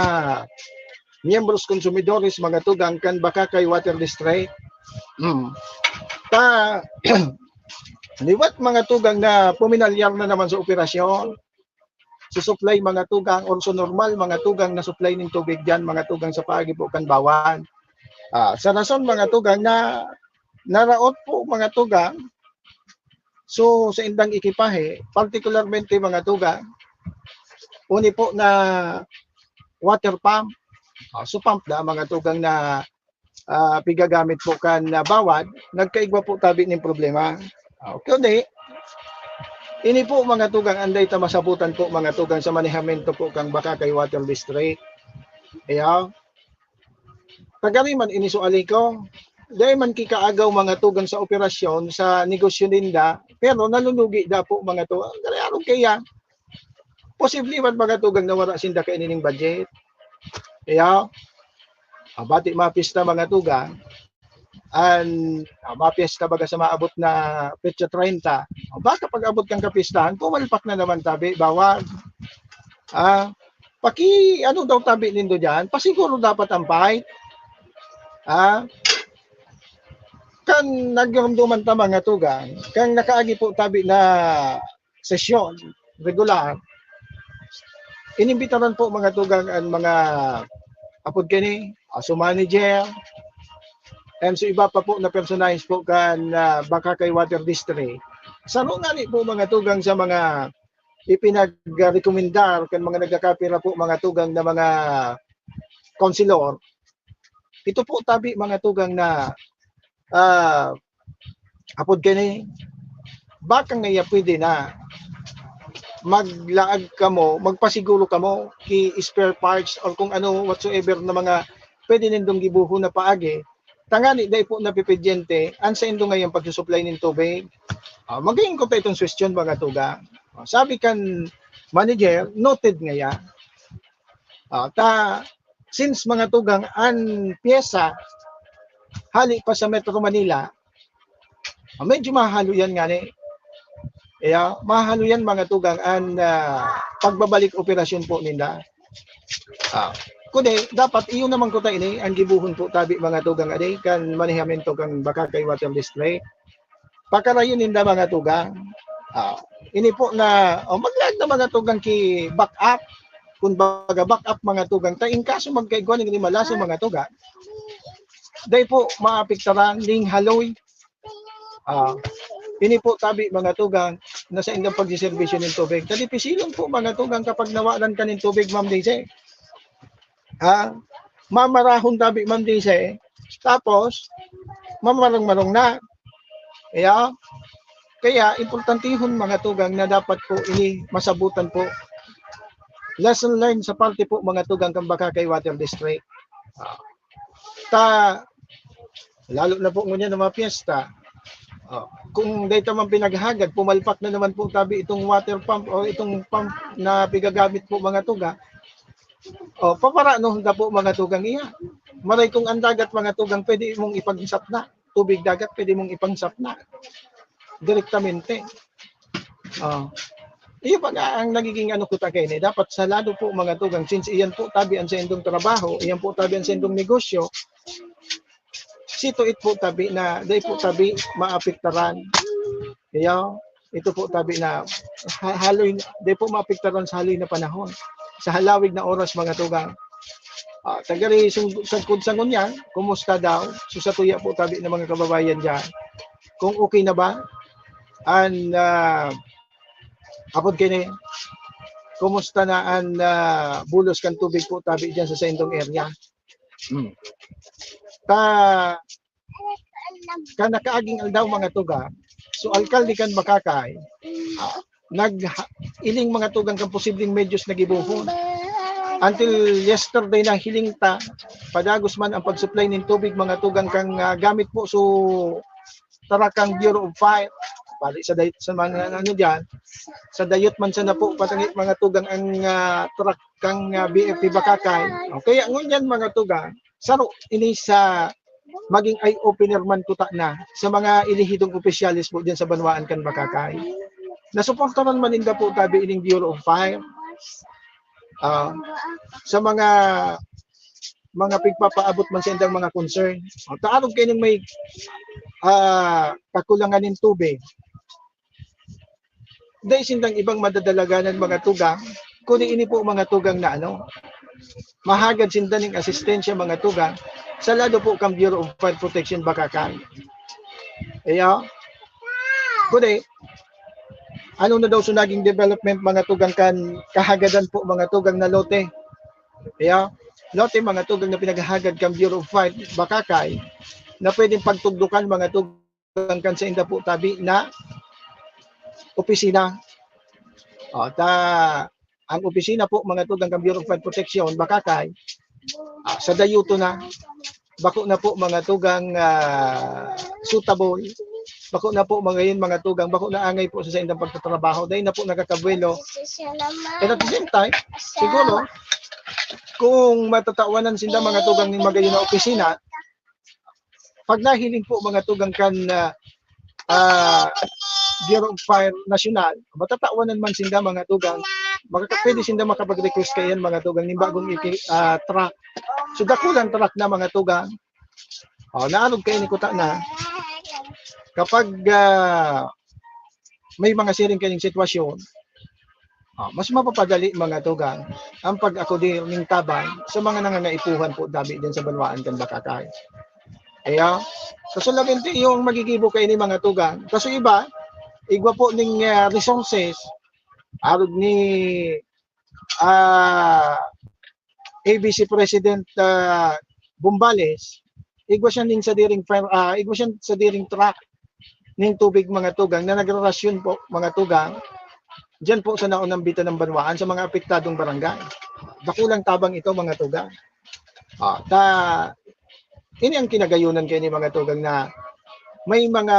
miyembros konsumidores, mga tugang, kan Bakakay Water District. Hmm. Ta, liwat, mga tugang, na puminalyar na naman sa operasyon, susuplay, mga tugang, or sa normal, mga tugang, na supply nin tubig dyan, mga tugang, sa paagi po kan Bawan. Ah, sa rason, mga tugang, na naraot po, mga tugang, so, sa indang ekipahe, partikularmente, mga tugang, uni po na water pump. Ah, so, pump na, mga tugang, na, ah, pigagamit po kan, ah, Bawan, nagkaigwa po tabi nin problema. Ah, kundi, ini po, mga tugang, anday ta masabutan po, mga tugang, sa manehamento po kan Bakakay Water District. Iya. Tagari man ini suali ko. Dai man kikaagaw, mga tugang, sa operasyon, sa negosyo ninda, pero nalulugi da po, mga tugang. Gari arog kaya, posible man, mga tugang, na wala sinda kainining budget. Iya. Ah, bati mapista, mga tugang. An, ah, mapista baga sa maabot na petsa treinta. Ah, baka pag-abot kan kapistahan, pumalpak na naman tabi, bawal. Ah, paki, ano daw tabi nindo diyan? Pasiguro dapat ang fight. Ah, kan nagyumduman ta, mga tugang, kan nakaagi po tabi na sesyon regular, inimbitaran po, mga tugang, ang mga apod kini, ah, so manager, and so iba pa po na personahe po kan, ah, Bakakay Water District. Saro ngani po, mga tugang, sa mga ipinagrekomendar kan mga nagkakapira po, mga tugang, na mga konsilor. Ito po tabi, mga tugang, na, ah, apod kini, baka ngaya pwede na maglaag kamo, magpasiguro kamo ki spare parts or kung ano whatsoever na mga pwede nindong gibuhon na paagi, tangani dai po napipidyente an saindo ngayang pagsusuplay nin tubig. Ah, magayon ko ta itong suwestiyon, mga tugang. Ah, sabi kan manager, noted ngaya. Ah, ta, since, mga tugang, an pyesa hali pa sa Metro Manila, ah, medyo mahalo yan ngani. Kaya mahalo yan, mga tugang, an, ah, pagbabalik operasyon po ninda. Ah, kundi, dapat iyo naman kuta ini, ang gibuhon po tabi, mga tugang, adi, kan manehamento kan Bakakay Water District. Pakarayon ninda, mga tugang. Ah, ini po na, oh, maglaag na, mga tugang, ki backup. Kung baga, backup, mga tugang. Ta in kaso magkaigwa ning rimalaso, mga tugang, dai po maapektaran ning haloy. Ah, ini po tabi, mga tugang, na sa indang pagsiservisyo nin tubig. Tadipisilon po, mga tugang, kapag nawalan ka nin tubig, Ma'am Daisy. Ha? Mamarahon tabi, Ma'am Daisy. Tapos, mamarong-marong na. Kaya, kaya importantihon, mga tugang, na dapat po ini masabutan po. Lesson learned sa parte po, mga tugang, kan Bakakay Water District. Ah, ta, lalo na po ngunyan na mga piyesta. Oh, kung dai ta man pinaghagad, pumalpak na naman po tabi itong water pump o itong pump na pigagamit po, mga tugang. Oh, paparanohon ta po, mga tugang, iya. Maray kung ang dagat, mga tugang, pwede mong ipangsap na. Tubig dagat, pwede mong ipangsap na direktamente. Oh. Iyo pa nga ang nagiging ano ko ta kaini. Dapat sa lalo po, mga tugang, since iyan po tabi ang saindong trabaho, iyan po tabi ang saindong negosyo, see to it po tabi na dai po tabi maapektaran. Iyo, ito po tabi na ha-, haloy, dai po maapektaran sa haloy na panahon, sa halawig na oras, mga tugang. Ah, tagari sung-, sagkod sa ngunyan, kumusta daw? So, sa tuya po tabi ng mga kababayan diyan, kung okay na ba? An, ah, apod kini, kumusta na an, ah, bulos kan tubig po tabi diyan sa saindong area? Hmm. Ta, kan nakaaging aldaw, mga tugang, so alkalde kan Bakakay, ah, nag-, iling, mga tugang, kan posibleng medyos na gibuhon. until yesterday na hiling ta, padagos man ang pag-supply nin tubig, mga tugang, kan, ah, gamit po so tarakang Bureau of Fire. Bali sa dayot sa mga ano diyan, sa dayot man sana po, patangit mga tugang ang, ah, truck kan, ah, B F P Bacacay. O, kaya ngunyan mga tugang, saro ini sa maging eye-opener man kuta na sa mga elehidong opisyales po diyan sa banwaan kan Bacacay. Nasuportahan man ninda po tabi ining Bureau of Fire. Ah, sa mga, mga pigpapaabot man sa indang mga concern. O, taarog kayo ng may, ah, kakulangan ng tubig. Dahil sindang ibang madadalaganan mga tugang, kundi ini po mga tugang na ano, mahagad sinda ning asistensya mga tugang, sa lado po kan Bureau of Fire Protection Bacacay. Kaya, kundi, ano na daw so naging development mga tugang kan kahagadan po mga tugang na lote? Kaya, lote mga tugang na pinaghahagad kan Bureau of Fire Bacacay na pwedeng pagtugdukan mga tugang kan sa inda po tabi na opisina. O, ta, ang opisina po mga tugang kan Bureau of Fire Protection, Bacacay, ah, sa dayuto na, bako na po mga tugang, ah, suitable, bako na po mga yun mga tugang, bako na angay po sa, sa indang pagtatrabaho, dahil na po nakakabuelo. And at the same time, siguro, kung matatawanan sinda mga tugang ning magayon na opisina, pag nahiling po mga tugang kan, ah, ah, Bureau of Fire National, matatawanan man sinda mga tugang, makaka-, pwede sinda makapag-request kaiyan mga tugang ning bagong iki-, ah, truck. So, dakulang truck na mga tugang. O, naarog kayo ni kuta na, kapag, ah, may mga siring kayong sitwasyon, ah, mas mapapadali mga tugang ang pag-akudir ning tabang sa mga nangangaipuhan po tabi diyan sa banwaan kan Bacacay. Kaya, kasulamente yung magigibo kayo ni mga tugang. Kaso iba, igwa po ning, ah, resources, arog ni, ah, A B C President, ah, Bombales, igwa siya ning sadiring fire, ah, igwa siya sadiring truck ning tubig mga tugang na nagrarasyon po mga tugang diyan po sa naunang bitan ng banwaan sa mga apektadong barangay. Dakulang tabang ito mga tugang. Ah, ta, ini ang kinagayunan kayo ni mga tugang na may mga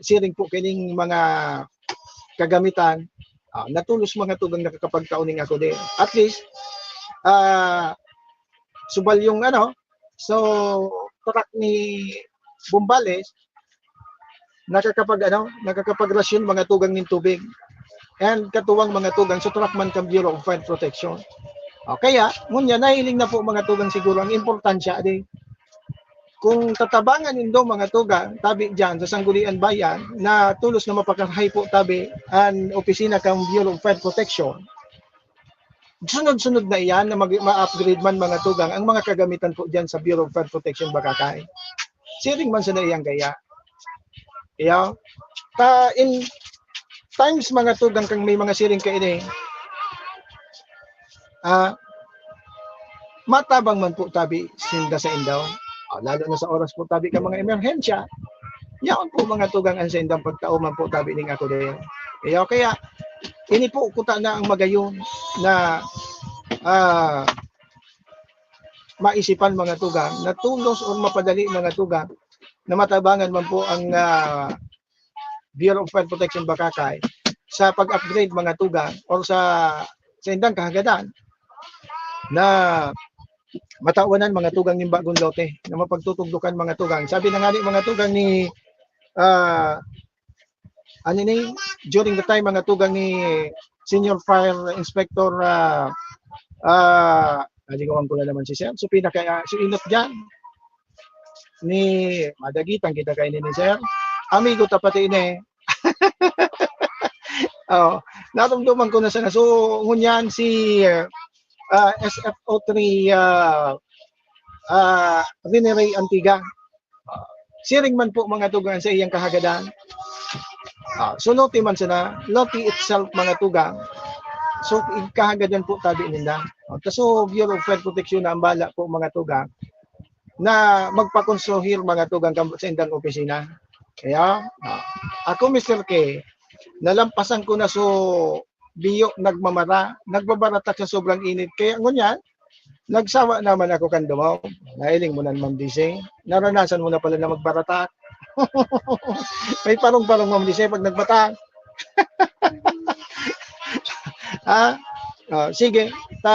siring po kining mga kagamitan, ah, na tolos mga tugang nakakapagtao ning ako din. At least, ah, subal yung ano, so, truck ni Bombales, nakakapag, ano, nakakapagrasyon mga tugang nin tubig. And katuwang mga tugang sa truck man kan Bureau of Fire Protection. O, kaya, ngunyan, nahiling na po mga tugang siguro ang importansya di. Kung tatabangan nindo mga tugang, tabi diyan sa Sangguniang Bayan, na tulos na mapakarahay po tabi an opisina kan Bureau of Fire Protection, sunod-sunod na iyan na mag-, ma-upgrade man mga tugang ang mga kagamitan po diyan sa Bureau of Fire Protection Bacacay. Siring man sana iyan kaya. Kaya, ta, in times mga tugang kang may mga siring kaini, ah, matabang man po tabi sinda sa indaw. Ah, lalo na sa oras po tabi ka mga emerhensya, yaon po mga tugang ang sa indang pagtao man po tabi ning ako din. Kaya, kaya, ini po kuta na ang magayon na, ah, maisipan mga tugang, na tulos o mapadali mga tugang, na matabangan man po ang, ah, Bureau of Fire Protection Bacacay sa pag-upgrade mga tugang or sa, sa indang kahagadan na matawanan mga tugang ning bagong lote na mapagtutugdukan mga tugang. Sabi na nga ni mga tugang ni, ah, ano ni, during the time mga tugang ni Senior Fire Inspector, ah, ah, naligawan ko na naman si Sir. So, pinaka, ah, si Inot dyan. Ni, madagitan kita kayo ni Sir. Amigo ta pati ini. Oh, natumduman ko na sana. So, ngunyan si, ah, S F O three, ah, ah, Rene Ray Antiga. Ah, siring man po mga tugang sa iyang kahagadan. Ah, so, lote man sana, lote itself mga tugang. So, kahagadan po tabi ninda. Ah, kaso Bureau of Fire Protection na ang bala po mga tugang na magpakonsuhir mga tugang kam-, sa indang opisina. Kaya, ah, ako, Mister K, nalampasan ko na so biyo nagmamara, nagbabaratak sa sobrang init. Kaya ngunyan, Nagsawa naman ako kan dumaw. Nahiling mo na, Ma'am D C. Naranasan mo na pala na magbarata. May parong-parong, Ma'am D C, pag nagbarata. Ha? Ah, sige. Ta,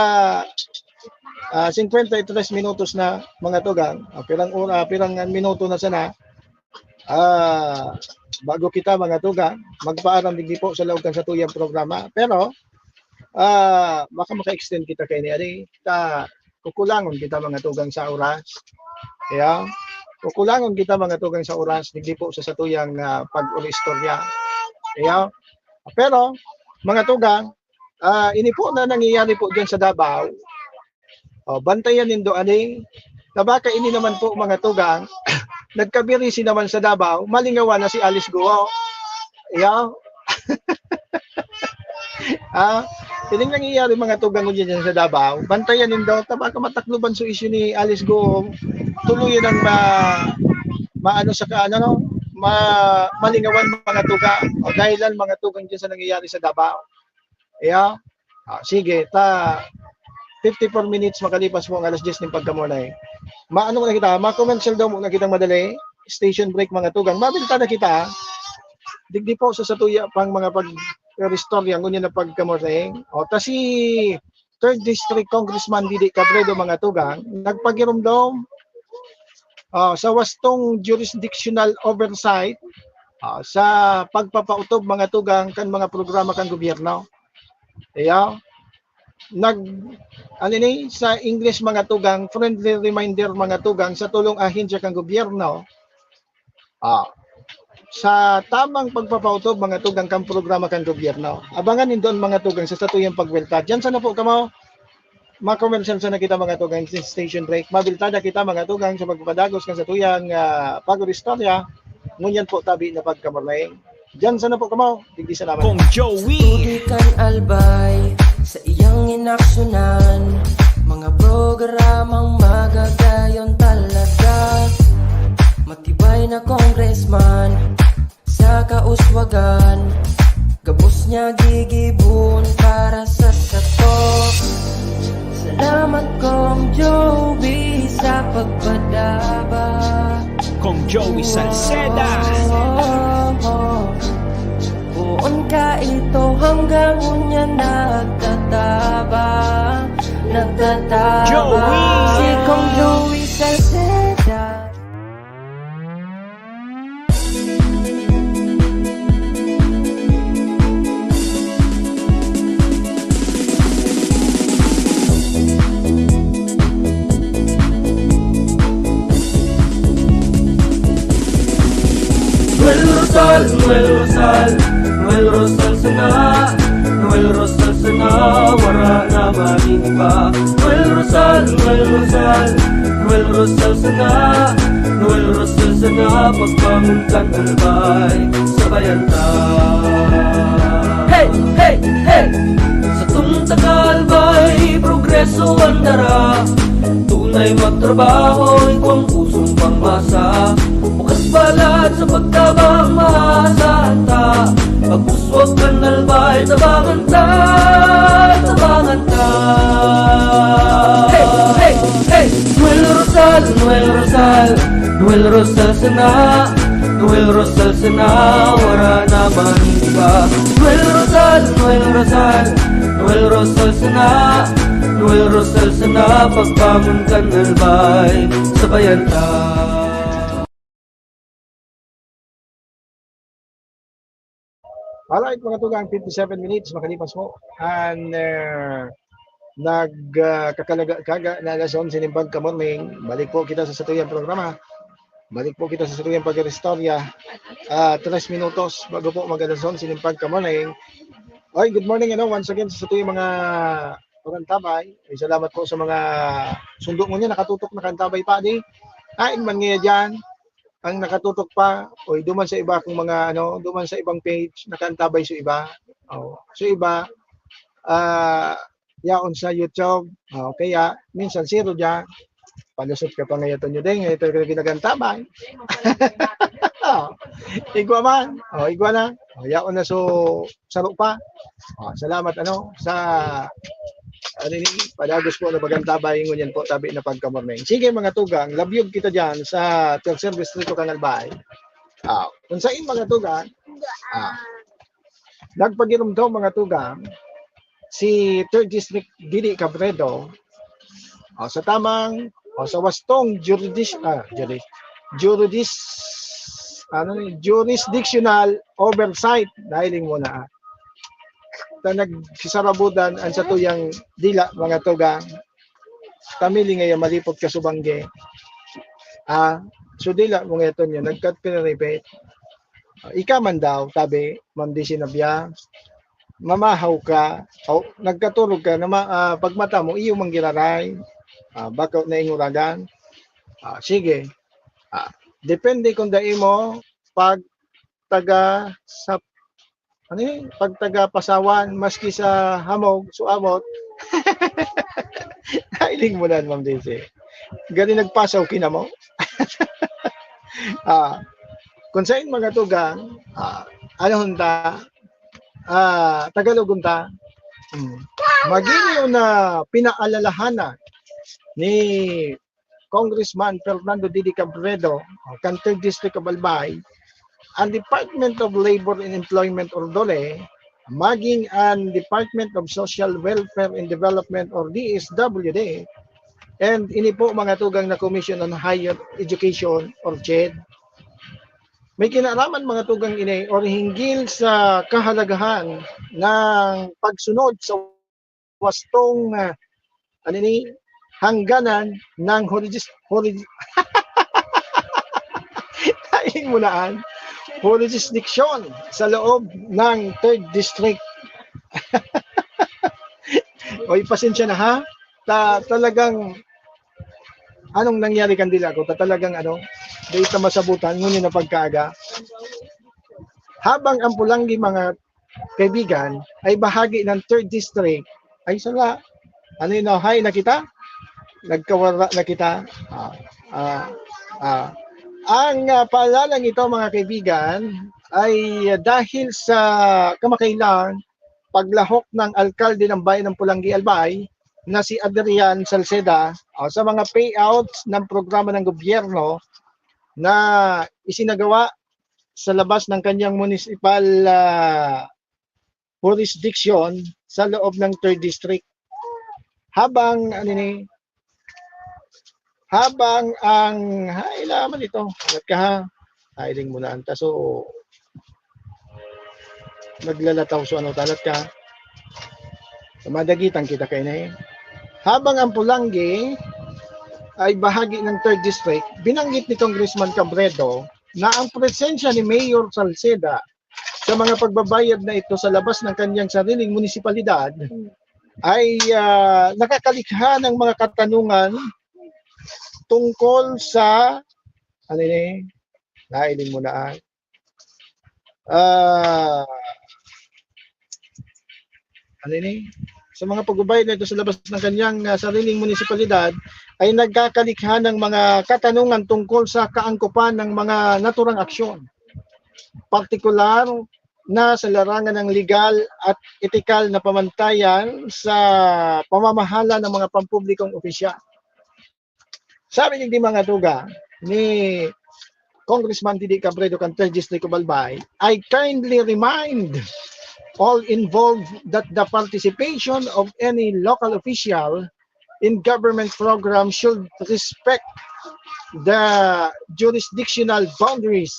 ah, singkwenta y tres minutos na, mga tugang. Ah, pirang ora, pirang minuto na sana. Ah, bago kita, mga tugang, magpaaram digdi po sa laog kan satuyang programa. Pero, ah, baka maka-extend kita kaini, ari, ta kukulangon kita, mga tugang, sa oras. Kaya, kukulangon kita, mga tugang, sa oras, digdi po sa satuyang, ah, pag-istorya. Kaya, pero, mga tugang, ah, ini po na nangyayari po diyan sa Davao. Oh, bantayan nindo, ani. Tabaka ini naman po, mga tugang, nagkabirisi naman sa Davao, malingawan na si Alice Guo. Iyo. Ah, ining nangyayari, mga tugang, ngunyan dyan sa Davao, bantayan nindo, tabaka matakloban so isyu ni Alice Guo, tuluyan ang ma-, maano sa ka-, ano, no? Ma-, malingawan, mga tugang. O, dahilan, mga tugang, dyan sa nangyayari sa Davao. Iyo. Ah, sige, ta fifty-four minutes makalipas po ang alas diyes nin pagkamorning. Maano muna kita, ma-commercial daw muna kitang madali. Station break, mga tugang. Mabinta na kita. Digdi po sa satuya pang mga pag-istorya, ngunyan na pagkamorning. O, ta si third District Congressman Didi Cabredo, mga tugang, nagpagiromdom, ah, sa wastong jurisdictional oversight, ah, sa pagpapautob, mga tugang, kan mga programa kan gobyerno. Iyo. Nag-, ano ni, sa English, mga tugang, friendly reminder, mga tugang, sa tulong ahensya kan gobyerno. Ah, sa tamang pagpapautob, mga tugang, kan programa kan gobyerno. Abangan nindo an, mga tugang, sa satuyang pagwelta. Diyan sana po kamo, ma-commercial sana kita, mga tugang, sa station break. Mabiltada kita, mga tugang, sa pagpapadagos kan satuyang, ah, pag-istorya. Ngunyan po, tabi na pagkamorning. Diyan sana po kamo. Digdi sana man. Kong Joey. Tubig kan Albay sa iyang inaksyonan, mga programang magagayon talaga. Matibay na congressman sa kauswagan, gabos niya gigibon para sa sato. Salamat, Kong Joey, sa pagpadaba. Kong Joey Salceda. Poon ka ito hanggang ngunyan nagtatabang, nagtatabang. Joey! Si Kong Joey Salceda. Noel Rosal, Noel Rosal, Noel Rosal sana, Noel Rosal sana, wara na man iba. Noel Rosal, Noel Rosal, Noel Rosal sana, Noel Rosal sana, pagbangon kan Albay, sabayan ta. Hey, hey, hey! Satong taga Albay, progreso an dara. Tunay magtrabaho, igwang pusong pangmasa. Bukas palad sa pagtabang, maasahan ta. Pag-uswag kan Albay, tabangan ta, tabangan ta. Hey, hey, hey! Noel Rosal, Noel Rosal, Noel Rosal sana, Noel Rosal sana, wara na man iba. Noel Rosal, Noel Rosal, Noel Rosal sana, Noel Rosal sana, pagbangon kan Albay, sabayan ta. Alright, mga tugang, fifty-seven minutes makalipas po an, ah, nag, ah, kakalaga-kaga na alas onse nin pagka-morning. Balik po kita sa satuyang programa. Balik po kita sa satuyang pag-istorya. Ah, tres minutos bago po mag-alas onse nin pagka-morning. Oy, good morning, ano, once again sa satuyang mga kaantabay. Ay, salamat po sa mga sundo mo niya, nakatutok, nakaantabay pa, di? Hain man ngayon dyan, ang nakatutok pa, oy, duman sa iba kong mga, ano, duman sa ibang page, nakaantabay sa iba. Oh, sa iba, ah, yaon sa YouTube. Oh, kaya, minsan zero dyan. Palusot ka pa ngayon, Tonyo Deng, ito yung ginagantabay. Oh, igwa man. Oh, igwa na. Oh, yaon na so, saro pa. Oh, salamat, ano, sa Ano ni, padagos po na bagang tabay, ngunyan po, tabi na pagkamorning. Sige, mga tugang, labyog kita dyan sa Tercer Distrito kan Albay. Ah, kung sain, mga tugang, ah, nagpagirumdom, mga tugang, si Third District Didi Cabredo, o sa tamang, o sa wastong juridis-, ah, juris-, juridis-, ano ni, jurisdictional oversight, dahil muna, ah. Ta nagsisarabudan ang satuyang dila, mga tugang. Tamili ngaya malipot ka subangge. Ah, so dila mo ngayon yun, nagkat-, pinaripit. Ah, ika man daw, tabi, Ma'am Desi Nabia, mamahaw ka, o nagkaturog ka, na ma-, ah, pagmata mo, iyo mang giraray, ah, bako na inguragan. Ah, sige. Ah, depende kung dai mo pag taga sa, ano yun? Pag taga Pasawan, maski sa hamog, suamot. Nailing mo na, Ma'am Desi. Gani nagpasaw kinamo. Ah, kung sain mga tugang, ah, ano hunta, ah, Tagalog hunta, hmm, magini na pinaalalahanan ni Congressman Fernando Didi Cabredo, kan Third District of Albay, ang Department of Labor and Employment or DOLE, maging ang Department of Social Welfare and Development or D S W D, and ini po mga tugang na Commission on Higher Education or CHED. May kinaraman mga tugang ini or hinggil sa kahalagahan ng pagsunod sa wastong, ah, ano ni, hangganan ng horidis-, horid-, Kain mo na, an? Jurisdiction sa loob ng Third District. Oy, pasensya na, ha? Ta-, talagang, anong nangyari kan dila ko? Ta-, talagang, ano, di ito masabutan, ngunit na pagkaaga. Habang ang Pulanggi, mga kaibigan, ay bahagi ng Third District, ay sala. Ano yun, oh? Hay na kita? Nagkawara na kita? Ah, ah, ah. Ang, ah, paalalang ito, mga kaibigan, ay, ah, dahil sa kamakailang paglahok ng alkalde ng bayan ng Pulanggi, Albay, na si Adrian Salceda, oh, sa mga payouts ng programa ng gobyerno na isinagawa sa labas ng kanyang munisipal, ah, jurisdiction sa loob ng Third District. Habang, ano ni, habang ang, hay, laman ito, alat ka, ha? Ay, ding muna ang taso. Naglalataw, so ano, talat ka. Sa madagitan kita kayo na, eh. Habang ang Pulanggi ay bahagi ng Third District, binanggit ni Congressman Cabredo na ang presensya ni Mayor Salceda sa mga pagbabayad na ito sa labas ng kanyang sariling munisipalidad ay, ah, nakakalikha ng mga katanungan tungkol sa, ano ni, nailing mo na, ah, ano ni, sa mga pagbabayad na ito sa labas ng kanyang, ah, sariling munisipalidad ay nagkakalikha ng mga katanungan tungkol sa kaangkopan ng mga naturang aksyon, partikular na sa larangan ng legal at etikal na pamantayan sa pamamahala ng mga pampublikong opisyal. Sabi ni, di, mga tuga, ni Congressman Didi Cabredo kan Third District of Albay, "I kindly remind all involved that the participation of any local official in government program should respect the jurisdictional boundaries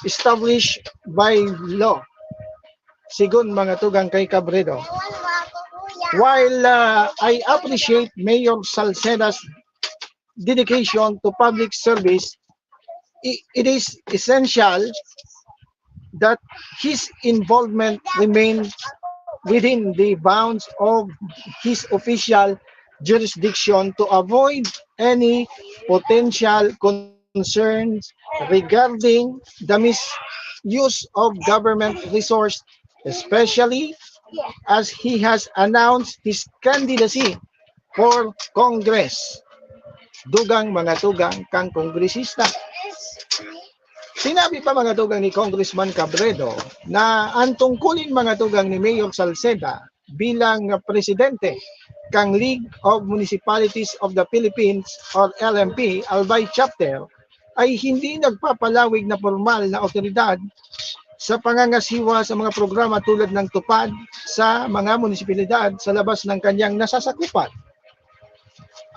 established by law." Sigon, mga tugang, kay Cabredo, "While, uh, I appreciate Mayor Salceda's dedication to public service, i-, it is essential that his involvement remain within the bounds of his official jurisdiction to avoid any potential concerns regarding the misuse of government resource, especially as he has announced his candidacy for Congress." Dugang, mga tugang, kang kongresista. Sinabi pa, mga tugang, ni Congressman Cabredo na ang tungkulin, mga tugang, ni Mayor Salceda bilang presidente kang League of Municipalities of the Philippines or L M P Albay Chapter ay hindi nagpapalawig na pormal na awtoridad sa pangangasiwa sa mga programa tulad ng TUPAD sa mga munisipalidad sa labas ng kanyang nasasakupan.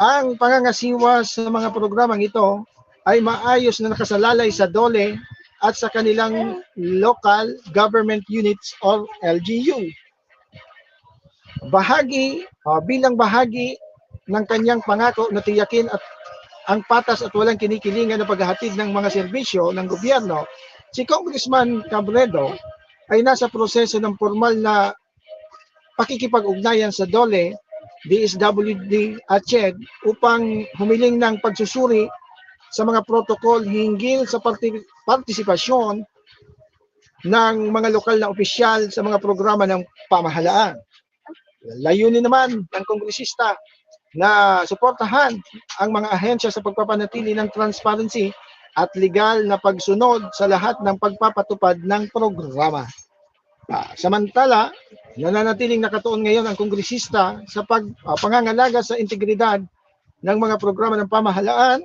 Ang pangangasiwa sa mga programang ito ay maayos na nakasalalay sa DOLE at sa kanilang local government units or L G U. Bahagi, ah, bilang bahagi ng kanyang pangako na tiyakin at ang patas at walang kinikilingan na paghahatid ng mga serbisyo ng gobyerno, si Congressman Cabredo ay nasa proseso ng pormal na pakikipag-ugnayan sa DOLE, D S W D at CHED upang humiling ng pagsusuri sa mga protocol hinggil sa parti-, partisipasyon ng mga lokal na opisyal sa mga programa ng pamahalaan. Layunin naman ng kongresista na suportahan ang mga ahensya sa pagpapanatili ng transparency at legal na pagsunod sa lahat ng pagpapatupad ng programa. Ah, samantala, nananatiling nakatuon ngayon ang kongresista sa pag, ah, pangangalaga sa integridad ng mga programa ng pamahalaan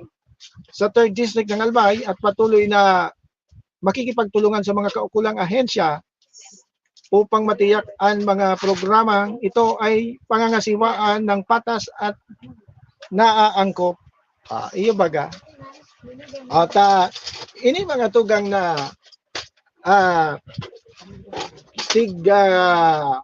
sa Third District ng Albay at patuloy na makikipagtulungan sa mga kaukulang ahensya upang matiyak an mga programang ito ay pangangasiwaan ng patas at naaangkop. Ah, iyo baga. At, ah, ini mga tugang na, ah, tig, ah,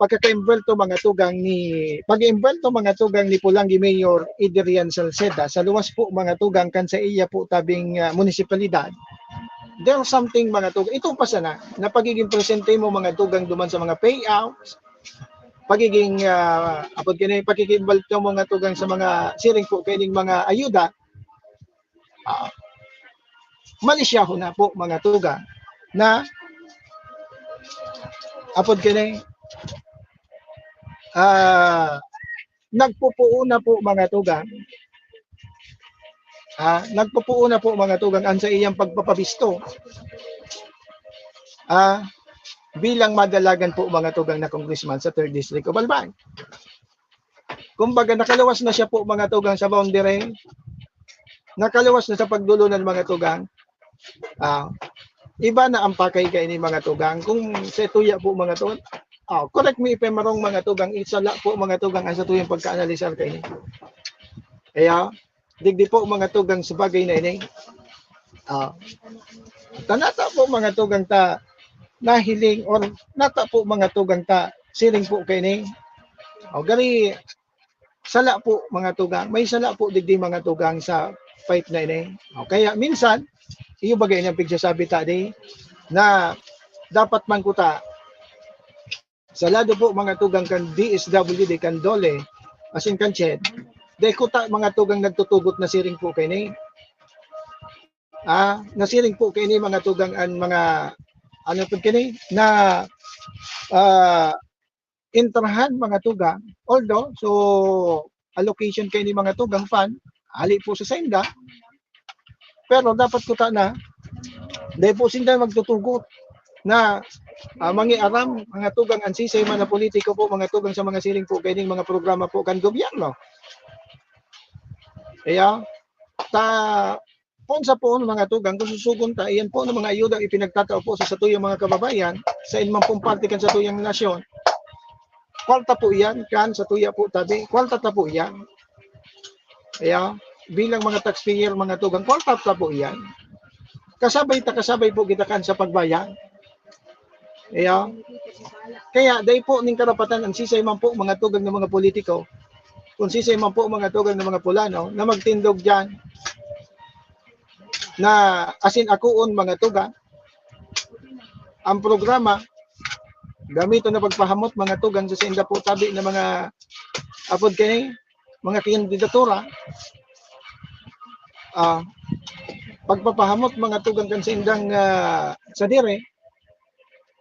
pagkaka-envuelto mga tugang ni, pag-envuelto mga tugang ni Polangui Mayor Adrian Salceda sa luwas po mga tugang kan saiya po tabing, ah, munisipalidad. There's something mga tugang. Ito pa sana na pagiging presente mo mga tugang duman sa mga payouts, pagiging, ah, apod kini, pagkaka-envuelto mo mga tugang sa mga siring po kaining mga ayuda, ah, malisyahon na po mga tugang na apod kini, ah, nagpupuon na po mga tugang. Ah, nagpupuon na po mga tugang ang sa iyang pagpapabisto. Ah, bilang madalagan po mga tugang na congressman sa Third District of Albay. Kumbaga, nakaluwas na siya po mga tugang sa boundary. Nakaluwas na sa pagdulunan mga tugang. Ah, iba na ang pakay kaini mga tugang. Kung sa tuya po mga tugang, ah, correct me if I'm wrong mga tugang, isa la po mga tugang ang sa tuyang pagkaanalisar kaini. Kaya, digdi po mga tugang sa bagay na ini. Ah, tanata po mga tugang ta nahiling or nata po mga tugang ta siring po kaini. O gani, sala po mga tugang, may sala po digdi mga tugang sa fight na ini. O kaya minsan, iyo bagay niyang pigsasabi ta di na dapat man kuta sa lado po mga tugang kan D S W D kan DOLE, asin kan CHED, dai kuta mga tugang nagtutugot na siring po kaini. Ah, nasiring po kaini mga tugang an mga, ano po kini, na, ah, intrahan mga tugang. Although, so, allocation kaini mga tugang fund, hali po sa sainda. Pero dapat kuta na, dai po sinda magtutugot na, ah, mangiaram, mga tugang an sisay man na politiko po, mga tugang sa mga siring po, kaining mga programa po kan gobyerno. Kaya, ta, poon sa poon, mga tugang, kung susugon ta, iyan po ng mga ayuda ipinagtatao po sa satuyang mga kababayan, sa inman pong parte kan satuyang nasyon, kwarta po iyan, kan satuya po tabi, kwarta ta po iyan. Kaya, bilang mga taxpayer, mga tugang, kwarta ta po iyan. Kasabay ta, kasabay po kita kan sa pagbayad. Kaya, kaya dai po ning karapatan ang sisay man po, mga tugang ng mga politiko, kung sisay man po, mga tugang ng mga pulano, na magtindog diyan na asin akoon, mga tugang, ang programa, gamiton na pagpahamot, mga tugang, sa sainda po tabi na mga apod kay mga kandidatura, ah, pagpapahamot, mga tugang, kan saindang, ah, sadiri,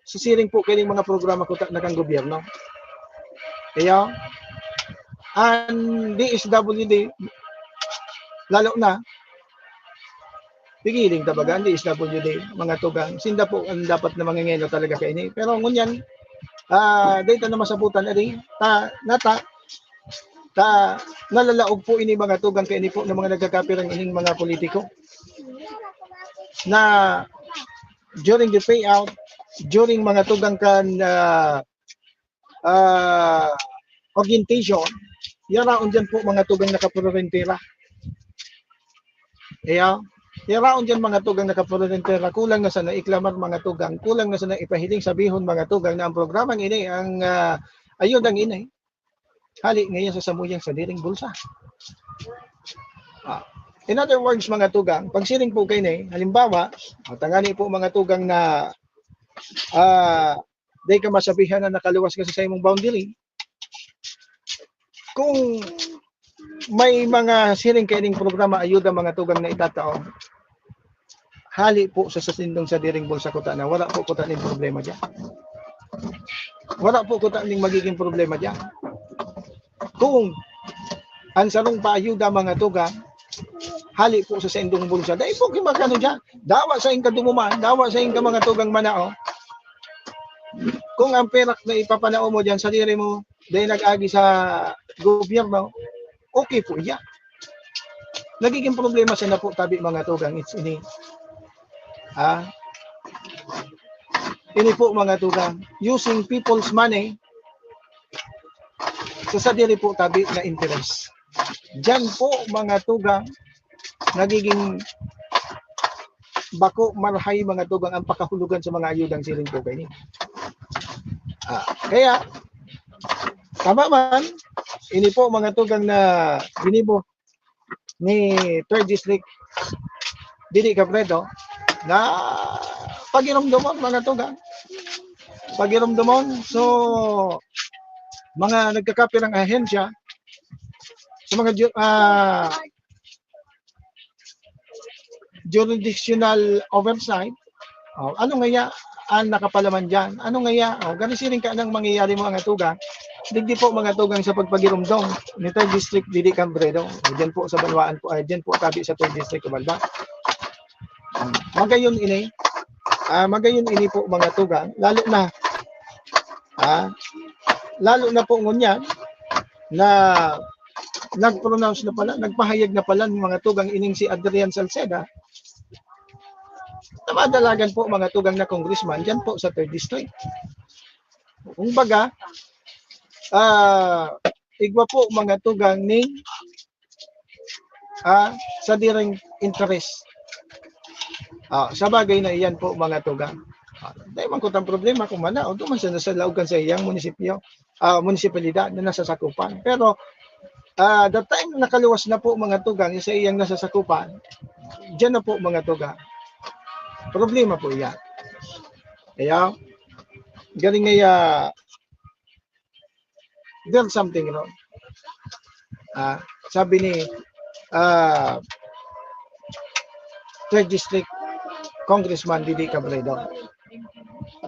sa siring po kaining mga programa kuta na kan gobyerno. Kaya, ang D S W D, lalo na, pigiling ta baga ang D S W D, mga tugang. Sinda po ang dapat na mangingeno talaga kaini. Pero ngunyan, ah, dai ta na masabutan, adi, ta, nata, Ta nalalaog po ini, mga tugang, kaini po ng mga nagkakapirang ining mga politiko na during the payout, during, mga tugang, kan, ah, ah, orientation, yaraon diyan po, mga tugang, nakaprorentera. Iya, yaraon diyan, mga tugang, nakaprorentera. Kulang na sana iklamar, mga tugang. Kulang na sana ipahiling, sabihon, mga tugang, na ang programang ini, ang, ah, ayudang ini, hali ngayon sa samuyang sadiring bulsa. Ah, in other words, mga tugang, pagsiring po kaini, halimbawa, ah, tangani po, mga tugang, na, ah, dai ka masabihan na nakaluwas ka sa saimong boundary. Kung may mga siring kaining programa, ayuda, mga tugang, na itatao, hali po sa sasindong sadiring bulsa, kuta na, wala po kuta ning problema diyan. Wala po kuta ning magiging problema diyan. Kung ang sarong paayuda, mga tugang, hali po sa saindong bulsa, dai po ki magkano diyan. Dawa sa inka dumuman, dawa sa inka, mga tugang, manao. Kung ang perak na ipapanao mo diyan, sadiri mo, dai nag-agi sa gobyerno, okay po iya. Nagiging problema sana po tabi, mga tugang, it's ini. Ha? Ini po, mga tugang, using people's money sa sadiri po tabi na interes. Diyan po, mga tugang, nagiging bako marahay, mga tugang, ang pakahulugan sa mga ayudang siring po kaini. Ah, kaya, tama man, ini po, mga tugang, na ginibo ni Third District Didi Cabredo na pagiromdomon, mga tugang. Pagiromdomon. So, mga nagkakapirang ahensya, sa mga ju-, ah, jurisdictional oversight, oh, ano ngaya ang nakapalaman diyan? Ano ngaya? Oh, gani siring ka nang mangyayari, mga tugang. Digdi po, mga tugang, sa pagpagiromdom ni Third District Didi Cabredo. Oh, diyan po sa banwaan po, ah, diyan po tabi sa Third District, Cabalban. Ah, magayon ini. Ah, magayon ini po, mga tugang. Lalo na, ah, lalo na po ngunyan na nag-pronounce na pala, nagpahayag na pala ng mga tugang ining si Adrian Salceda, na madalagan po, mga tugang, na congressman diyan po sa Third District. Kumbaga, ah, igwa po, mga tugang, ning, ah, sadiring interes. Ah, sa bagay na iyan po, mga tugang. Ah, dai man kutang problema kung manao duman sa, sa laog kan sa iyang munisipyo, ah, munisipalidad na nasasakupan. Pero, ah, the time na nakaluwas na po, mga tugang, sa iyang nasasakupan, diyan na po, mga tugang. Problema po iyan. Kaya, galing nga, ah, there's something wrong. Ah, sabi ni, ah, Third District Congressman Didi Cabredo.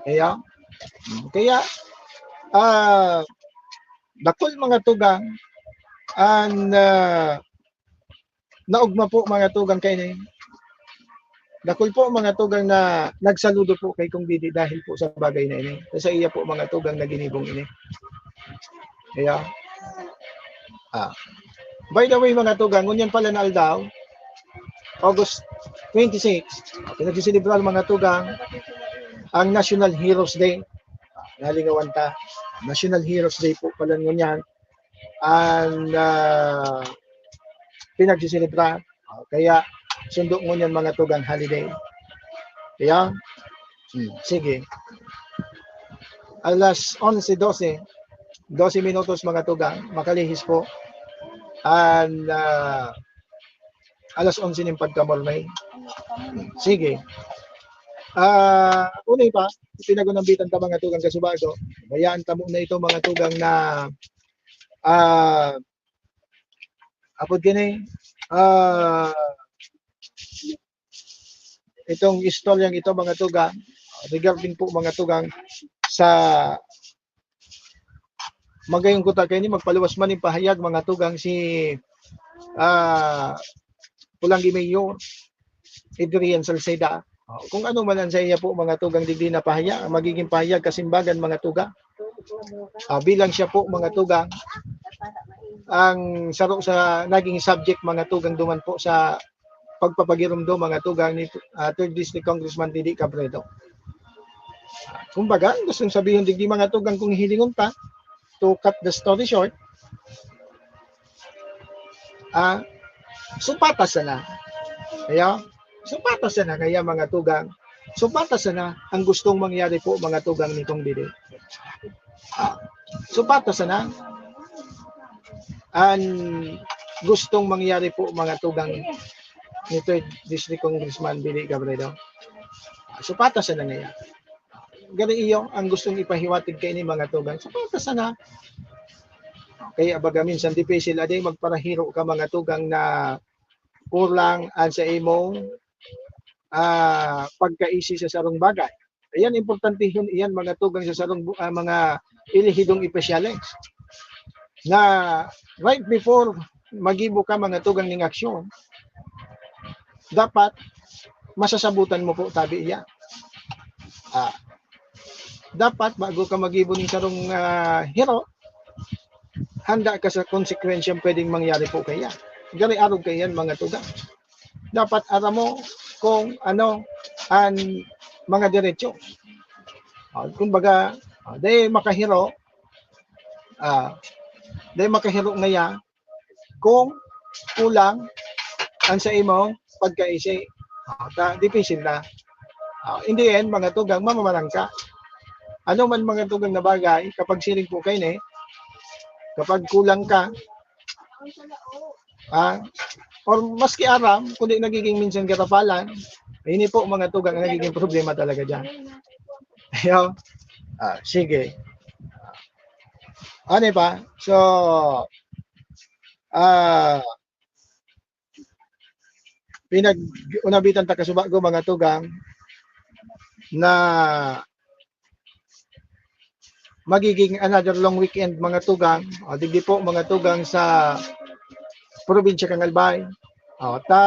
Kaya, kaya, ah, dakul, mga tugang, ang, ah, naogma po, mga tugang, kaini. Dakul po, mga tugang, na nagsaludo po kay Kong Didi dahil po sa bagay na ini. Sa iya po, mga tugang, na ginibong ini. Kaya, ah, by the way, mga tugang, ngunyan pala na aldaw, August twenty-six, pinagsiselebrar, mga tugang, ang National Heroes Day. Nalingawan ta. National Heroes Day po pala ngunyan ang, ah, pinagsiselebrar. Kaya sundo ngunyan, mga tugang, holiday. Kaya, hmm, sige. Alas onse, dose, dose minutos, mga tugang, makalihis po. And, ah, alas onse nin pagkamornay. Sige. Ah, unay pa, pinagunambitan ta, mga tugang kasubago. Bayaan ta muna ito, mga tugang, na, ah, apod kini, ah, itong istoryang ito, mga tugang, regarding po, mga tugang, sa magayong kuta kaini, magpaluwas man nin pahayag, mga tugang, si, ah, Polangui Mayor Adrian Salceda. Oh, kung ano man ang sa iya po, mga tugang, digdi na pahayag, magiging pahayag kasimbagan, mga tugang. Ah, bilang siya po, mga tugang, ang saro sa naging subject, mga tugang, duman po sa pagpapagiromdom, mga tugang, ni, ah, Third District Congressman Didi Cabredo. Kumbaga, gustong sabihon digdi, mga tugang, kung hilingon ta, to cut the story short, ah, supata sana. Kaya, supata sana kaya, mga tugang. Supata sana ang gustong mangyari po, mga tugang, nitong Didi. Ah, supata sana ang gustong mangyari po, mga tugang, ni Third District Congressman Didi Cabredo. Ah, supata sana ngaya. Gani iyo ang gustong ipahiwatig kaini, mga tugang. Supata sana. Kaya baga minsan dipisil, aday magparahiro ka, mga tugang, na kulang an sa imong, ah, pagkaisi sa sarong bagay. Ayan, importantehon iyan, mga tugang, sa sarong bu-, ah, mga elehidong opisyales, na right before magibo ka, mga tugang, ning aksyon, dapat masasabutan mo po tabi iyan. Ah, dapat bago ka magibo ning sarong, ah, hiro, handa ka sa konsekwensyang pwedeng mangyari po kaya. Gani arog kaiyan, mga tugang. Dapat aram mo kung ano an mga derecho. Ah, kumbaga, ah, dai makahiro, ah, dai makahiro ngaya kung kulang an sa imong pagkaisi. Ah, ta, dipisil na. Ah, in the end, mga tugang, mamamarang ka. Ano man, mga tugang, na bagay, kapag siring po kaini, kapag kulang ka, ah, or maski aram, kundi nagiging minsan katapalan, ini po, mga tugang, ang nagiging problema talaga diyan. Ayo. Ah, sige. Ano pa? So, ah, pinag-unabitan ta kasubago, mga tugang, na magiging another long weekend, mga tugang. O, digdi po, mga tugang, sa probinsya kan Albay. O, ta,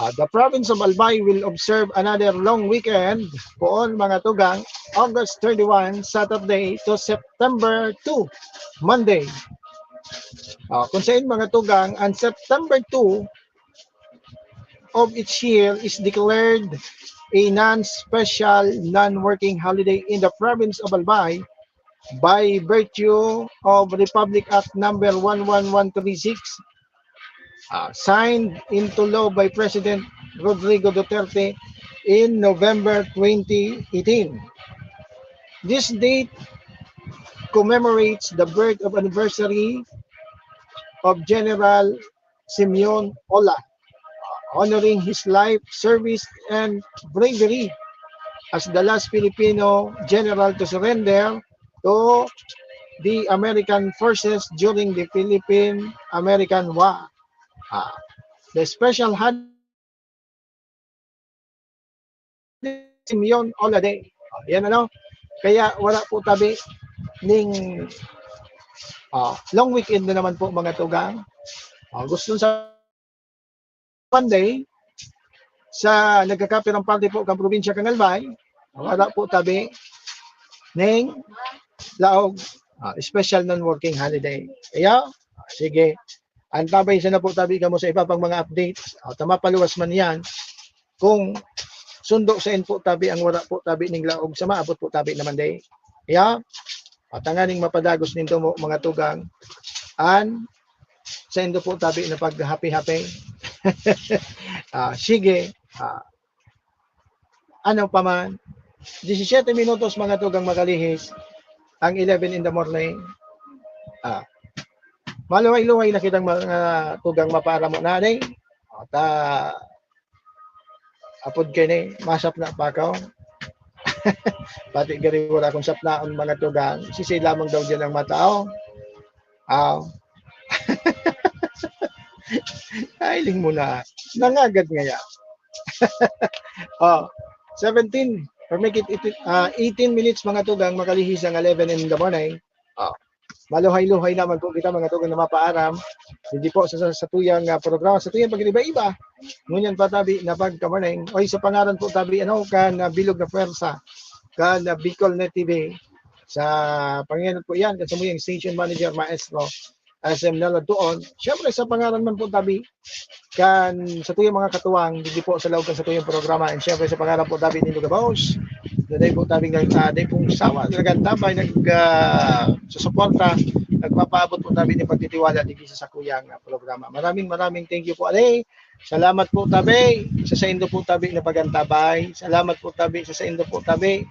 ah, the province of Albay will observe another long weekend, poon, mga tugang, August thirty-one, Saturday, to September two, Monday. Ah, kung sain, mga tugang, ang September two of each year is declared a non-special, non-working holiday in the province of Albay by virtue of Republic Act number one one one three six, ah, signed into law by President Rodrigo Duterte in November twenty eighteen. This date commemorates the birth of anniversary of General Simeon Ola, honoring his life, service, and bravery as the last Filipino general to surrender to the American forces during the Philippine-American War. Ah, the special had Simeon Ola Day. Ah, yan, ano? Kaya wala po tabi ning, ah, long weekend na naman po, mga tugang. Ah, gusto sa Monday, sa nagkakapirang parte po kan probinsya kan Albay, wala po tabi ning laog, ah, special non-working holiday. Kaya, ah, sige. Antabay sana po tabi kamo sa iba pang mga updates. Ah, ta mapaluwas man yan. Kung sundo sain po tabi ang wala po tabi ning laog sa maabot po tabi na Monday. Kaya, ah, tanganing mapadagos nindo mo, mga tugang, an saindo po tabi na paghapi-hapi. Ah, sige. Ah, ano pa man, disisyete minutos, mga tugang, makalihis ang eleven in the morning. Ah, maluhay-luhay na kitang mga tugang mapaaramo na, day. At, ah, apod kaini, masapna pa ako. Pati gari wala akong sapnaon, mga tugang. Sisay lamang daw diyan ang matao. Ah. Ay, ling mo na. Nangagad ngaya. Oh, seventeen, or make it eighteen, ah, eighteen minutes, mga tugang, makalihis ang eleven in the morning. Oh. Maluhay-luhay naman po kita, mga tugang, na mapaaram. Hindi po sa, sa, sa tuyang, ah, programa, sa tuyang pag-iba-iba. Ngunyan pa tabi na pagka-morning. Oy, sa pangaran po tabi, ano, kan, ah, bilog na pwersa, kan, ah, Bicol Net T V. Sa pangenot po yan, kan samuyang station manager, maestro, S M Nalad Tuon. Siyempre, sa pangaran man po tabi, kan satuyang mga katuwang, digdi po sa laog kan satuyang programa. And siyempre, sa pangaran po tabi ni Lugabaos, na dahil po tabi ng, ah, dahil pong sawa, talagang tabay, nag, ah, susuporta, nagpapaabot po tabi ng pagtitiwala digdi sa sakuyang, ah, programa. Maraming, maraming thank you po, Ale. Salamat po tabi sa saindo po tabi na pagantabay. Salamat po tabi sa saindo po tabi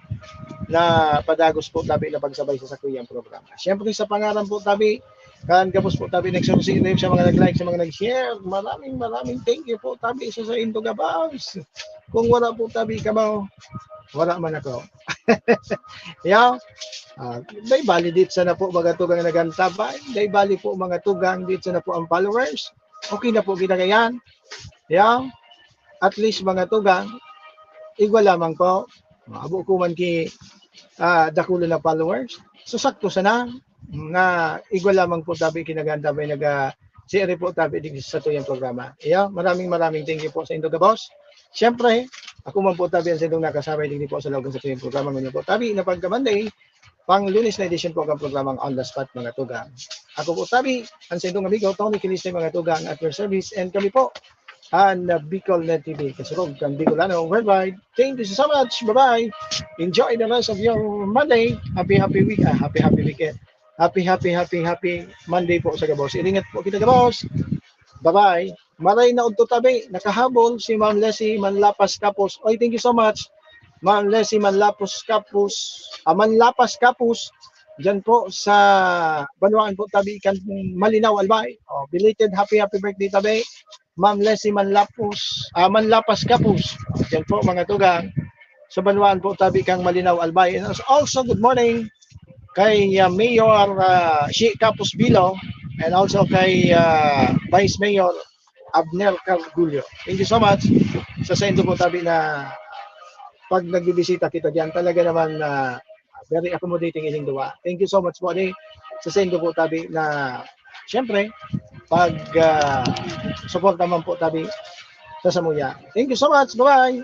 na padagos po tabi na pagsabay sa sakuyang programa. Siyempre, sa pangaran po tabi, kan gabos po tabi nagsususilim sa mga nag-like, sa mga nag-share. Maraming, maraming thank you po tabi sa saindo gabos. Kung wala po tabi kamo, wala man ako. Yo, ah, dai bali dit sana po mga tugang nagantabay. Dai bali po mga tugang dit sana po ang followers. Okay na po kita kaiyan. Yo, at least mga tugang, igwa lamang po. Abo ko man ki, ah, dakula na followers. So, sakto sana nga igwa lamang po tabi kinagantabay naga, siya po tabi digdi sa satuyang programa. Yo, maraming, maraming thank you po saindo gabos. Siyempre, ako man po tabi ang saindong nakasabay digdi po sa laog kan satuyang programa. Ngunyan po tabi na pagka-Monday, pang Lunes na edisyon po kan programang On the Spot, mga tugang. Ako po tabi, ang saindong amigo, Tony Kiliste, mga tugang, at your service. And kami po, ang, uh, Bicol Net T V, kasurog kan Bicolano worldwide. Thank you so much. Bye-bye. Enjoy the rest of your Monday. Happy, happy week, ah, happy, happy weekend. Happy, happy, happy, happy Monday po sa gabos. Ingat po kita gabos. Bye-bye. Maray na udto tabi, nakahabol si Ma'am Leslie Manlapas Kapus. Oy, thank you so much, Ma'am Leslie Manlapos Kapus, ah, Manlapas Kapus, diyan po sa banwaan po tabi kan Malinao, Albay. Oh, belated happy, happy birthday tabi, Ma'am Leslie Manlapos, ah, Manlapas Kapus. Diyan po, mga tugang, sa banwaan po tabi kan Malinao, Albay. And also, good morning kay, ah, Mayor, ah, Shi Kapus Bilo, and also kay, ah, Vice Mayor Abner Cargullo. Thank you so much sa saindo po tabi na pag nagbibisita kita diyan, talaga naman na very accommodating ining duwa. Thank you so much po, Ali, sa saindo po tabi na, siyempre, pag, ah, suporta man po tabi sa samuya. Thank you so much. Bye-bye.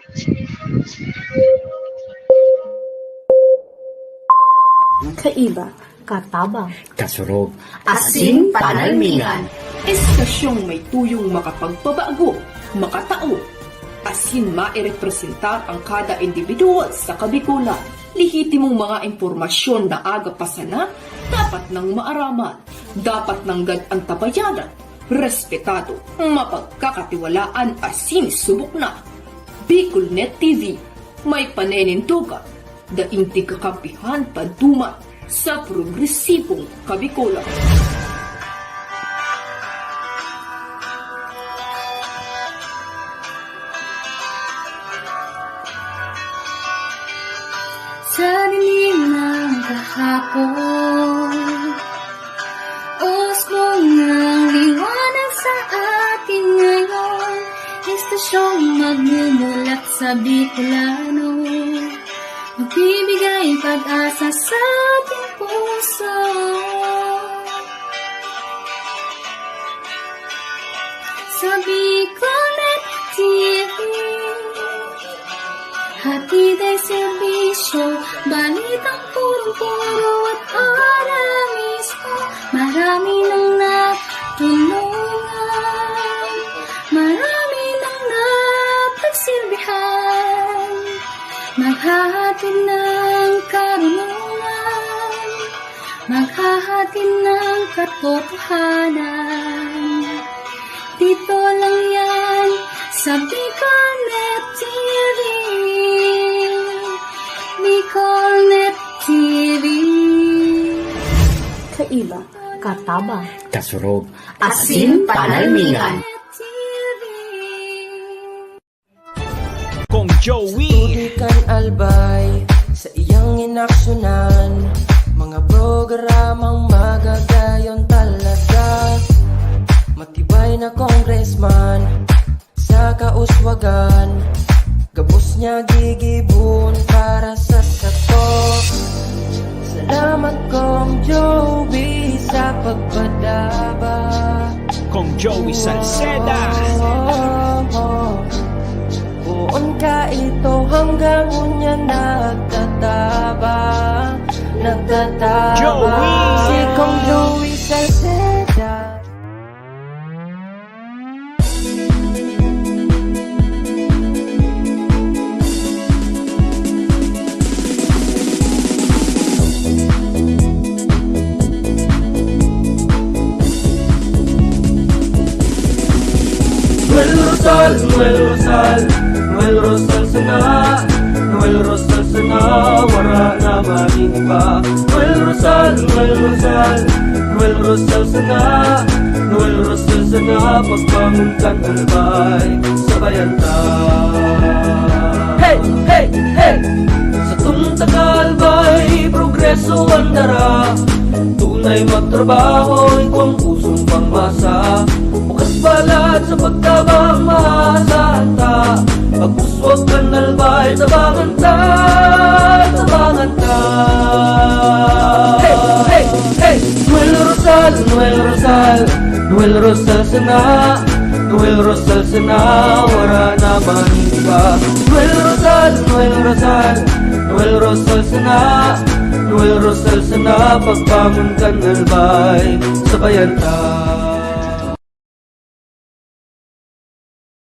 Kaiba, katabang, kasurog, asin panalmingan. Estasyong may tuyong makapagpabago, makatao, asin mairepresentar ang kada individual sa Kabikolan. Lehitimong mga impormasyon na aga pa sana, dapat nang maaraman, dapat nanggad antabayanan, respetado, mapagkakatiwalaan asin subok na. Bicol Net T V, may panenindogan, daing tigkakampihan paduman sa progresibong Kabikolan. Sa dilim ng kahapon, usbong ng liwanag sa atin ngayon, estasyong magmumulat sa Bicolano, magbibigay pag-asa sa ating puso. Sa Bicolnet T V, hatid ay serbisyo, balitang punong-puno at ora mismo. Marami nang natulungan, marami nang napagsilbihan, maghahatid ng karunungan, maghahatid ng katotohanan. Dito lang yan sa Bicolnet T V. Bicolnet T V. Kaiba, katabang, kasurog, asin panalmingan. Kong Joey. Tubig kan Albay sa iyang inaksyonan. Mga programang magagayon talaga. Matibay na congressman sa kauswagan. Gabos niya gigibon para sa sato. Salamat, Kong Joey, sa pagpadaba. Kong Joey Salceda. Poon ka ito hanggang unya nagtatabang. Joey. Si Kong Joey Salceda. Noel Rosal, Noel Rosal, Noel Rosal sana, Noel Rosal sana, wara na maning iba. Noel Rosal, Noel Rosal, Noel Rosal sana, Noel Rosal sana, pagbangon kan Albay, sabayan ta. Hey, hey, hey! Satong taga Albay, progreso an dara. Tunay magtrabaho, igwang pusong pangmasa. Bukas palad sa pagtabang, maasahan ta. Pagpuswag kan Albay, tabangan ta, tabangan ta. Hey, hey, hey! Noel Rosal, Noel Rosal, Noel Rosal sana, Noel Rosal sana, wara na maning iba. Noel Rosal, Noel Rosal, Noel Rosal sana, Noel Rosal sana, pagbangon kan Albay, sabayan ta.